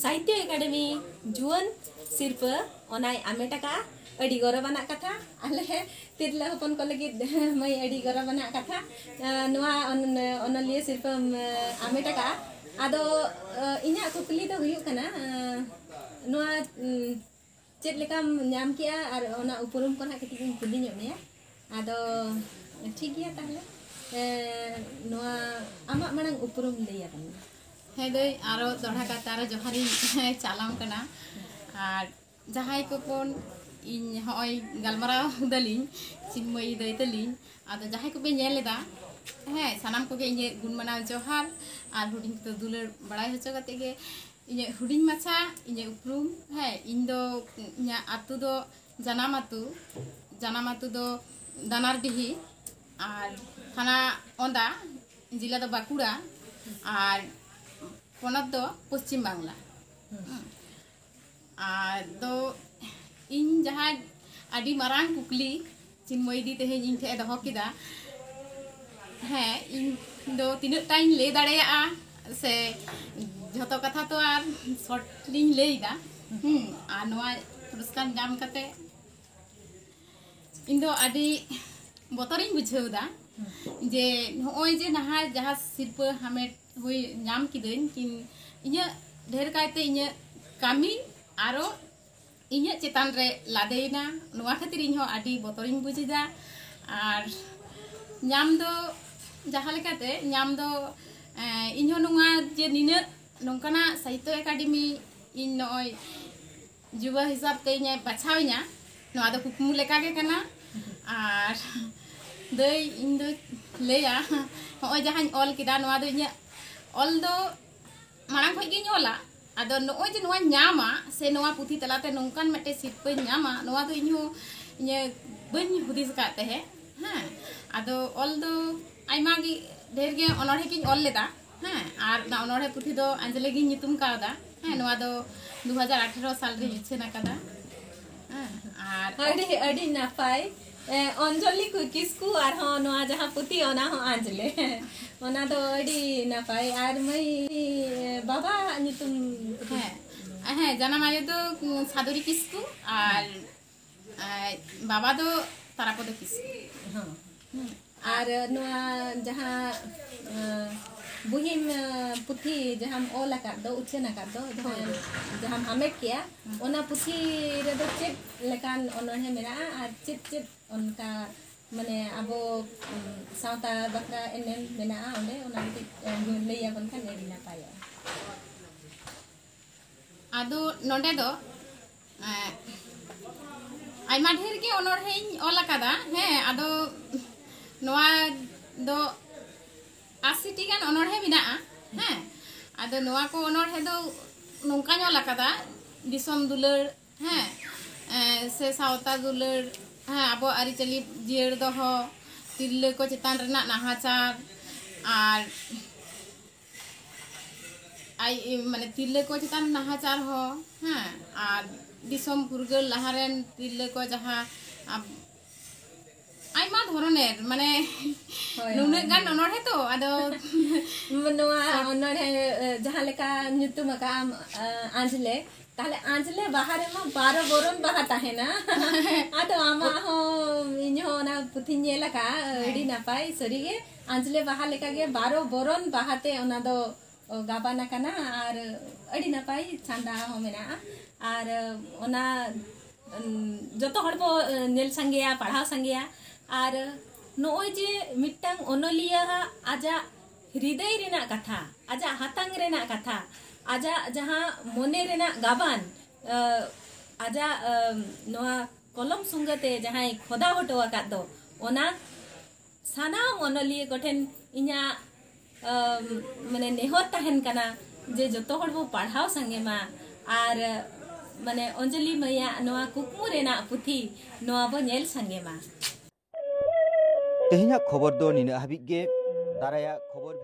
ᱥᱟᱦᱤᱛᱭᱚ ᱮᱠᱟᱰᱮᱢᱤ ᱡᱩᱣᱟᱹᱱ ᱥᱤᱨᱯᱟᱹ, ᱚᱱᱟᱭ ᱟᱢᱮᱴ ᱟᱠᱟᱫᱼᱟ᱾ ᱟᱹᱰᱤ ᱜᱚᱨᱚᱵᱽ ᱟᱱᱟᱜ ᱠᱟᱛᱷᱟ, ᱟᱞᱮ ᱛᱤᱨᱞᱟᱹ ᱦᱚᱯᱚᱱ ᱠᱚ ᱞᱟᱹᱜᱤᱫ ᱢᱟᱹᱭ, ᱟᱹᱰᱤ ᱜᱚᱨᱚᱵᱽ ᱟᱱᱟᱜ ᱠᱟᱛᱷᱟ᱾ ᱮ, ᱱᱚᱣᱟ ᱚᱱ-, ᱚᱱᱚᱞᱤᱭᱟᱹ ᱥᱤᱨᱯᱟᱹᱢ, ᱮ, ᱟᱢᱮᱴ ᱟᱠᱟᱫᱼᱟ᱾ ᱟᱫᱚ, ᱮ, ᱤᱧᱟᱹᱜ ᱠᱩᱠᱞᱤ ᱫᱚ ᱦᱩᱭᱩᱜ ᱠᱟᱱᱟ, ᱮ, ᱱᱚᱣᱟ, ᱩᱢ, ᱪᱮᱫ ᱞᱮᱠᱟᱢ ᱧᱟᱢ ᱠᱮᱜᱼᱟ? ᱟᱨ ᱚᱱᱟ ᱩᱯᱨᱩᱢ ᱠᱚ ᱱᱟᱦᱟᱜ ᱠᱟᱹᱴᱤᱡ ᱤᱧ ᱠᱩᱞᱤ ᱧᱚᱜ ᱢᱮᱭᱟ᱾ ᱟᱫᱚ ᱴᱷᱤᱠ ᱜᱮᱭᱟ ᱛᱟᱦᱞᱮ, ᱮ, ᱱᱚᱣᱟ ᱟᱢᱟᱜ ᱢᱟᱲᱟᱝ ᱩᱯᱨᱩᱢ ᱞᱟᱹᱭ ᱟᱠᱟᱱ ᱢᱮ᱾ ᱦᱮᱸ ᱫᱟᱹᱭ, ᱟᱨᱚ ᱫᱚᱦᱲᱟ ᱠᱟᱛᱮ ᱟᱨᱚ ᱡᱚᱦᱟᱨᱤᱧ ᱪᱟᱞᱟᱢ ᱠᱟᱱᱟ᱾ ᱟᱨ ᱡᱟᱦᱟᱸᱭ ᱠᱚᱵᱚᱱ, ᱤᱧ ᱦᱚᱸᱜᱼᱚᱭ ᱜᱟᱞᱢᱟᱨᱟᱣ ᱫᱟᱞᱤᱧ ᱪᱤᱱᱢᱚᱭᱤ ᱫᱟᱹᱭ ᱛᱟᱹᱞᱤᱧ, ᱟᱫᱚ ᱡᱟᱦᱟᱸᱭ ᱠᱚᱯᱮ ᱧᱮᱞ ᱮᱫᱟ, ᱦᱮᱸ, ᱥᱟᱱᱟᱢ ᱠᱚᱜᱮ ᱤᱧᱟᱹᱜ ᱜᱩᱱ ᱢᱟᱱᱟᱣ ᱡᱚᱦᱟᱨ᱾ ᱟᱨ ᱦᱩᱰᱤᱧ ᱠᱚᱫᱚ ᱫᱩᱞᱟᱹᱲ ᱵᱟᱲᱟᱭ ᱦᱚᱪᱚ ᱠᱟᱛᱮ ᱜᱮ ᱤᱧᱟᱹᱜ ᱦᱩᱰᱤᱧ ᱢᱟᱪᱷᱟ ᱤᱧᱟᱹᱜ ᱩᱯᱨᱩᱢ, ᱦᱮᱸ, ᱤᱧ ᱫᱚ, ᱤᱧᱟᱹᱜ ᱟᱹᱛᱩ ᱫᱚ, ᱡᱟᱱᱟᱢ ᱟᱹᱛᱩ, ᱡᱟᱱᱟᱢ ᱟᱹᱛᱩ ᱫᱚ ᱫᱟᱱᱟᱨᱰᱤᱦᱤ᱾ ᱟᱨ ᱛᱷᱟᱱᱟ ᱚᱸᱫᱟ, ᱡᱮᱞᱟ ᱫᱚ ᱵᱟᱸᱠᱩᱲᱟ, ᱟᱨ ᱯᱚᱱᱚᱛ ᱫᱚ ᱯᱚᱥᱪᱤᱢ ᱵᱟᱝᱞᱟ᱾ ᱦᱩᱸ᱾ ᱟᱫᱚ ᱤᱧ ᱡᱟᱦᱟᱸ ᱟᱹᱰᱤ ᱢᱟᱨᱟᱝ ᱠᱩᱠᱞᱤ ᱪᱤᱱᱢᱚᱭᱤ ᱫᱤ ᱛᱮᱦᱮᱧ ᱤᱧ ᱴᱷᱮᱱ ᱮ ᱫᱚᱦᱚ ᱠᱮᱫᱟ, ᱦᱮᱸ, ᱤᱧ ᱫᱚ ᱛᱤᱱᱟᱹᱜ ᱴᱟᱧ ᱞᱟᱹᱭ ᱫᱟᱲᱮᱭᱟᱜᱼᱟ ᱥᱮ ᱡᱷᱚᱛᱚ ᱠᱟᱛᱷᱟ ᱛᱚ ᱟᱨ ᱥᱚᱨᱴ ᱞᱤᱧ ᱞᱟᱹᱭ ᱮᱫᱟ᱾ ᱦᱩᱸ, ᱟᱨ ᱱᱚᱣᱟ ᱯᱩᱨᱚᱥᱠᱟᱨ ᱧᱟᱢ ᱠᱟᱛᱮ ᱤᱧ ᱫᱚ ᱟᱹᱰᱤ ᱵᱚᱛᱚᱨᱤᱧ ᱵᱩᱡᱷᱟᱹᱣ ᱮᱫᱟ᱾ ᱦᱩᱸ᱾ ᱡᱮ ᱱᱚᱜᱼᱚᱭ ᱡᱮ ᱱᱟᱦᱟᱜ ᱡᱟᱦᱟᱸ ᱥᱤᱨᱯᱟᱹ ᱦᱟᱢᱮᱴ ᱦᱩᱭ ᱧᱟᱢ ᱠᱤᱫᱟᱹᱧ, ᱠᱤᱱ ᱤᱧᱟᱹᱜ ᱰᱷᱮᱨ ᱠᱟᱭᱛᱮ ᱤᱧᱟᱹᱜ ᱠᱟᱹᱢᱤ ᱟᱨᱚ ᱤᱧᱟᱹᱜ ᱪᱮᱛᱟᱱ ᱨᱮ ᱞᱟᱫᱮᱭᱮᱱᱟ᱾ ᱱᱚᱣᱟ ᱠᱷᱟᱹᱛᱤᱨ ᱤᱧ ᱦᱚᱸ ᱟᱹᱰᱤ ᱵᱚᱛᱚᱨᱤᱧ ᱵᱩᱡᱽ ᱮᱫᱟ᱾ ᱟᱨ ᱧᱟᱢ ᱫᱚ ᱡᱟᱦᱟᱸ ᱞᱮᱠᱟᱛᱮ ᱧᱟᱢ ᱫᱚ, ᱮᱸ, ᱤᱧ ᱦᱚᱸ ᱱᱚᱣᱟ ᱡᱮ ᱱᱤᱱᱟᱹᱜ ᱱᱚᱝᱠᱟᱱᱟᱜ ᱥᱟᱦᱤᱛᱛᱚ ᱮᱠᱟᱰᱮᱢᱤ ᱤᱧ ᱱᱚᱜᱼᱚᱭ ᱡᱩᱣᱟᱹ ᱦᱤᱥᱟᱹᱵ ᱛᱮ ᱤᱧᱮ ᱵᱟᱪᱷᱟᱣᱤᱧᱟ, ᱱᱚᱣᱟ ᱫᱚ ᱠᱩᱠᱢᱩ ᱞᱮᱠᱟ ᱜᱮ ᱠᱟᱱᱟ᱾ ᱟᱨ ᱫᱟᱹᱭ, ᱤᱧ ᱫᱚ ᱞᱟᱹᱭᱟ, ᱦᱚᱸᱜᱼᱚᱭ ᱡᱟᱦᱟᱸᱧ ᱚᱞ ᱠᱮᱫᱟ, ᱱᱚᱣᱟ ᱫᱚ ᱤᱧᱟᱹᱜ ᱚᱞ ᱫᱚ ᱢᱟᱲᱟᱝ ᱠᱷᱚᱡ ᱜᱤᱧ ᱚᱞᱟ᱾ ᱟᱫᱚ ᱱᱚᱜᱼᱚᱭ ᱡᱮ ᱱᱚᱣᱟᱧ ᱧᱟᱢᱟ, ᱥᱮ ᱱᱚᱣᱟ ᱯᱩᱛᱷᱤ ᱛᱟᱞᱟᱛᱮ ᱱᱚᱝᱠᱟᱱ ᱢᱤᱫᱴᱮᱡ ᱥᱤᱨᱯᱟᱹᱧ ᱧᱟᱢᱟ, ᱱᱚᱣᱟ ᱫᱚ ᱤᱧᱦᱚᱸ ᱤᱧᱟᱹᱜ ᱵᱟᱹᱧ ᱦᱩᱫᱤᱥ ᱟᱠᱟᱫ ᱛᱟᱦᱮᱸᱫ᱾ ᱦᱮᱸ, ᱟᱫᱚ ᱚᱞ ᱫᱚ ᱟᱭᱢᱟ ᱜᱮ, ᱰᱷᱮᱨ ᱜᱮ ᱚᱱᱚᱬᱦᱮ ᱜᱤᱧ ᱚᱞ ᱞᱮᱫᱟ᱾ ᱦᱮᱸ, ᱟᱨ ᱚᱱᱟ ᱚᱱᱚᱬᱦᱮ ᱯᱩᱛᱷᱤ ᱫᱚ ᱟᱸᱡᱽᱞᱮ ᱜᱤᱧ ᱧᱩᱛᱩᱢ ᱠᱟᱣᱫᱟ᱾ ᱦᱮᱸ, ᱱᱚᱣᱟ ᱫᱚ ᱫᱩ ᱦᱟᱡᱟᱨ ᱟᱴᱷᱟᱨᱚ ᱥᱟᱞ ᱨᱮᱧ ᱩᱪᱷᱟᱹᱱ ᱟᱠᱟᱫᱟ᱾ ᱦᱮᱸ, ᱟᱨ ᱟᱹᱰᱤ, ᱟᱹᱰᱤ ᱱᱟᱯᱟᱭ᱾ ᱮ, ᱚᱧᱡᱚᱞᱤ ᱠᱩ-, ᱠᱤᱥᱠᱩ ᱟᱨᱦᱚᱸ ᱱᱚᱣᱟ ᱡᱟᱦᱟᱸ ᱯᱩᱛᱷᱤ, ᱚᱱᱟ ᱦᱚᱸ ᱟᱸᱡᱽᱞᱮ᱾ ᱚᱱᱟ ᱫᱚ ᱟᱹᱰᱤ ᱱᱟᱯᱟᱭ᱾ ᱟᱨ ᱢᱟᱹᱭ, ᱮ, ᱵᱟᱵᱟ ᱧᱩᱛᱩᱢ? ᱦᱮᱸ, ᱦᱮᱸ, ᱡᱟᱱᱟᱢ ᱟᱭᱳ ᱫᱚ, ᱩᱸ, ᱥᱟᱫᱚᱨᱤ ᱠᱤᱥᱠᱩ ᱟᱨ, ᱮ, ᱵᱟᱵᱟ ᱫᱚ ᱛᱟᱨᱟᱯᱚᱫᱚ ᱠᱤᱥᱠᱩ᱾ ᱦᱚᱸ᱾ ᱦᱩᱸ᱾ ᱟᱨ ᱱᱚᱣᱟ ᱡᱟᱦᱟᱸ, ᱮ, ᱵᱩᱦᱤᱢ, ᱮ, ᱯᱩᱛᱷᱤ ᱡᱟᱦᱟᱸᱢ ᱚᱞ ᱟᱠᱟᱫ ᱫᱚ, ᱩᱪᱷᱟᱹᱱ ᱟᱠᱟᱫ ᱫᱚ, ᱡᱟᱦᱟᱸ, ᱦᱳᱭ᱾ ᱡᱟᱦᱟᱸᱢ ᱦᱟᱢᱮᱴ ᱠᱮᱜᱼᱟ, ᱦᱩᱸ᱾ ᱚᱱᱟ ᱯᱩᱛᱷᱤ ᱨᱮᱫᱚ ᱪᱮᱫ ᱞᱮᱠᱟᱱ ᱚᱱᱚᱬᱦᱮ ᱢᱮᱱᱟᱜᱼᱟ ᱟᱨ ᱪᱮᱫ ᱪᱮᱫ ᱚᱱᱠᱟ, ᱢᱟᱱᱮ, ᱟᱵᱚ, ᱩᱸ, ᱥᱟᱶᱛᱟ ᱵᱟᱠᱷᱨᱟ ᱮᱱᱮᱢ ᱢᱮᱱᱟᱜᱼᱟ ᱚᱸᱰᱮ, ᱚᱱᱟ ᱠᱟᱹᱴᱤᱡ, ᱮ, ᱞᱟᱹᱭ ᱟᱵᱚᱱ ᱠᱷᱟᱱ ᱟᱹᱰᱤ ᱱᱟᱯᱟᱭᱚᱜᱼᱟ᱾ ᱟᱫᱚ ᱱᱚᱰᱮ ᱫᱚ, ᱮᱸ, ᱟᱭᱢᱟ ᱰᱷᱮᱨ ᱜᱮ ᱚᱱᱚᱬᱦᱮᱧ ᱚᱞ ᱟᱠᱟᱫᱟ᱾ ᱦᱮᱸ, ᱟᱫᱚ ᱱᱚᱣᱟ ᱫᱚ ᱟᱥᱤ ᱴᱤ ᱜᱟᱱ ᱚᱱᱚᱬᱦᱮ ᱢᱮᱱᱟᱜᱼᱟ᱾ ᱦᱮᱸ, ᱟᱫᱚ ᱱᱚᱣᱟ ᱠᱚ ᱚᱱᱚᱬᱦᱮ ᱫᱚ ᱱᱚᱝᱠᱟᱧ ᱚᱞ ᱟᱠᱟᱫᱟ, ᱫᱤᱥᱚᱢ ᱫᱩᱞᱟᱹᱲ, ᱦᱮᱸ, ᱮᱸ, ᱥᱮ ᱥᱟᱶᱛᱟ ᱫᱩᱞᱟᱹᱲ, ᱦᱮᱸ, ᱟᱵᱚ ᱟᱹᱨᱤᱪᱟᱹᱞᱤ ᱡᱤᱭᱟᱹᱲ ᱫᱚᱦᱚ, ᱛᱤᱨᱞᱟᱹ ᱠᱚ ᱪᱮᱛᱟᱱ ᱨᱮᱱᱟᱜ ᱱᱟᱦᱟᱪᱟᱨ ᱟᱨ ᱟᱭ ᱢᱟᱱᱮ ᱛᱤᱨᱞᱟᱹ ᱠᱚ ᱪᱮᱛᱟᱱ ᱱᱟᱦᱟᱪᱟᱨ ᱦᱚᱸ, ᱦᱮᱸ, ᱟᱨ ᱫᱤᱥᱚᱢ ᱯᱷᱩᱨᱜᱟᱹᱞ ᱞᱟᱦᱟ ᱨᱮᱱ ᱛᱤᱨᱞᱟᱹ ᱠᱚ ᱡᱟᱦᱟᱸ ᱟᱵ- ᱟᱭᱢᱟ ᱫᱷᱚᱨᱚᱱᱮᱨ ᱢᱟᱱᱮ ᱦᱳᱭ, ᱱᱩᱱᱟᱹᱜ ᱦᱳᱭ᱾ ᱜᱟᱱ ᱚᱱᱚᱬᱦᱮ ᱛᱚ, ᱟᱫᱚ ᱱᱚᱣᱟ ᱥᱟᱵ- ᱚᱱᱚᱬᱦᱮ ᱮ, ᱡᱟᱦᱟᱸ ᱞᱮᱠᱟ ᱧᱩᱛᱩᱢ ᱟᱠᱟᱫ ᱟᱢ, ᱮ, ᱟᱸᱡᱽᱞᱮ, ᱛᱟᱦᱞᱮ ᱟᱸᱡᱽᱞᱮ ᱵᱟᱦᱟ ᱨᱮᱢᱟ ᱵᱟᱨᱚ ᱵᱚᱨᱚᱱ ᱵᱟᱦᱟ ᱛᱟᱦᱮᱱᱟ᱾ ᱟᱫᱚ ᱟᱢᱟᱜ ᱦᱚᱸ, ᱤᱧ ᱦᱚᱸ ᱚᱱᱟ ᱯᱩᱛᱷᱤᱧ ᱧᱮᱞ ᱟᱠᱟᱫᱼᱟ, ᱟᱹᱰᱤ ᱦᱮᱸ᱾ ᱱᱟᱯᱟᱭ ᱥᱟᱹᱨᱤᱜᱮ᱾ ᱟᱸᱡᱽᱞᱮ ᱵᱟᱦᱟ ᱞᱮᱠᱟᱜᱮ ᱵᱟᱨᱚ ᱵᱚᱨᱚᱱ ᱵᱟᱦᱟᱛᱮ ᱚᱱᱟ ᱫᱚ ᱜᱟᱵᱟᱱ ᱟᱠᱟᱱᱟ ᱟᱨ ᱟᱹᱰᱤ ᱱᱟᱯᱟᱭ ᱪᱷᱟᱸᱫᱟ ᱦᱚᱸ ᱢᱮᱱᱟᱜᱼᱟ᱾ ᱟᱨ ᱚᱱᱟ, ᱩᱢ, ᱡᱚᱛᱚ ᱦᱚᱲ ᱵᱚ, ᱮ, ᱧᱮᱞ ᱥᱟᱸᱜᱮᱭᱟ, ᱯᱟᱲᱦᱟᱣ ᱥᱟᱸᱜᱮᱭᱟ᱾ ᱟᱨ ᱱᱚᱜᱼᱚᱭ ᱡᱮ ᱢᱤᱫᱴᱟᱝ ᱚᱱᱚᱞᱤᱭᱟᱹᱣᱟᱜ ᱟᱡᱟᱜ ᱦᱨᱤᱫᱟᱹᱭ ᱨᱮᱱᱟᱜ ᱠᱟᱛᱷᱟ, ᱟᱡᱟᱜ ᱦᱟᱛᱟᱝ ᱨᱮᱱᱟᱜ ᱠᱟᱛᱷᱟ, ᱟᱡᱟᱜ ᱡᱟᱦᱟᱸ ᱢᱚᱱᱮ ᱨᱮᱱᱟᱜ ᱜᱟᱵᱟᱱ, ᱮ, ᱟᱡᱟᱜ, ᱮ, ᱱᱚᱣᱟ ᱠᱚᱞᱚᱢ ᱥᱩᱸᱜᱟᱹ ᱛᱮ ᱡᱟᱦᱟᱸᱭ ᱠᱷᱚᱫᱟᱣ ᱦᱚᱴᱚ ᱟᱠᱟᱫ ᱫᱚ, ᱚᱱᱟ ᱥᱟᱱᱟᱢ ᱚᱱᱚᱞᱤᱭᱟᱹ ᱠᱚᱴᱷᱮᱱ ᱤᱧᱟᱹᱜ, ᱟᱢ, ᱢᱟᱱᱮ ᱱᱮᱦᱚᱨ ᱛᱟᱦᱮᱱ ᱠᱟᱱᱟ ᱡᱮ ᱡᱚᱛᱚ ᱦᱚᱲ ᱵᱚ ᱯᱟᱲᱦᱟᱣ ᱥᱟᱸᱜᱮ ᱢᱟ ᱟᱨ ᱢᱟᱱᱮ ᱚᱧᱡᱚᱞᱤ ᱢᱟᱹᱭᱟᱜ ᱱᱚᱣᱟ ᱠᱩᱠᱢᱩ ᱨᱮᱱᱟᱜ ᱯᱩᱛᱷᱤ ᱱᱚᱣᱟ ᱵᱚ ᱧᱮᱞ ᱥᱟᱸᱜᱮ ᱢᱟ᱾ ᱛᱮᱦᱮᱧᱟᱜ ᱠᱷᱚᱵᱚᱨ ᱫᱚ ᱱᱤᱱᱟᱹᱜ ᱦᱟᱹᱵᱤᱡ ᱜᱮ᱾ ᱫᱟᱨᱟᱭᱟᱜ ᱠᱷᱚᱵᱚᱨ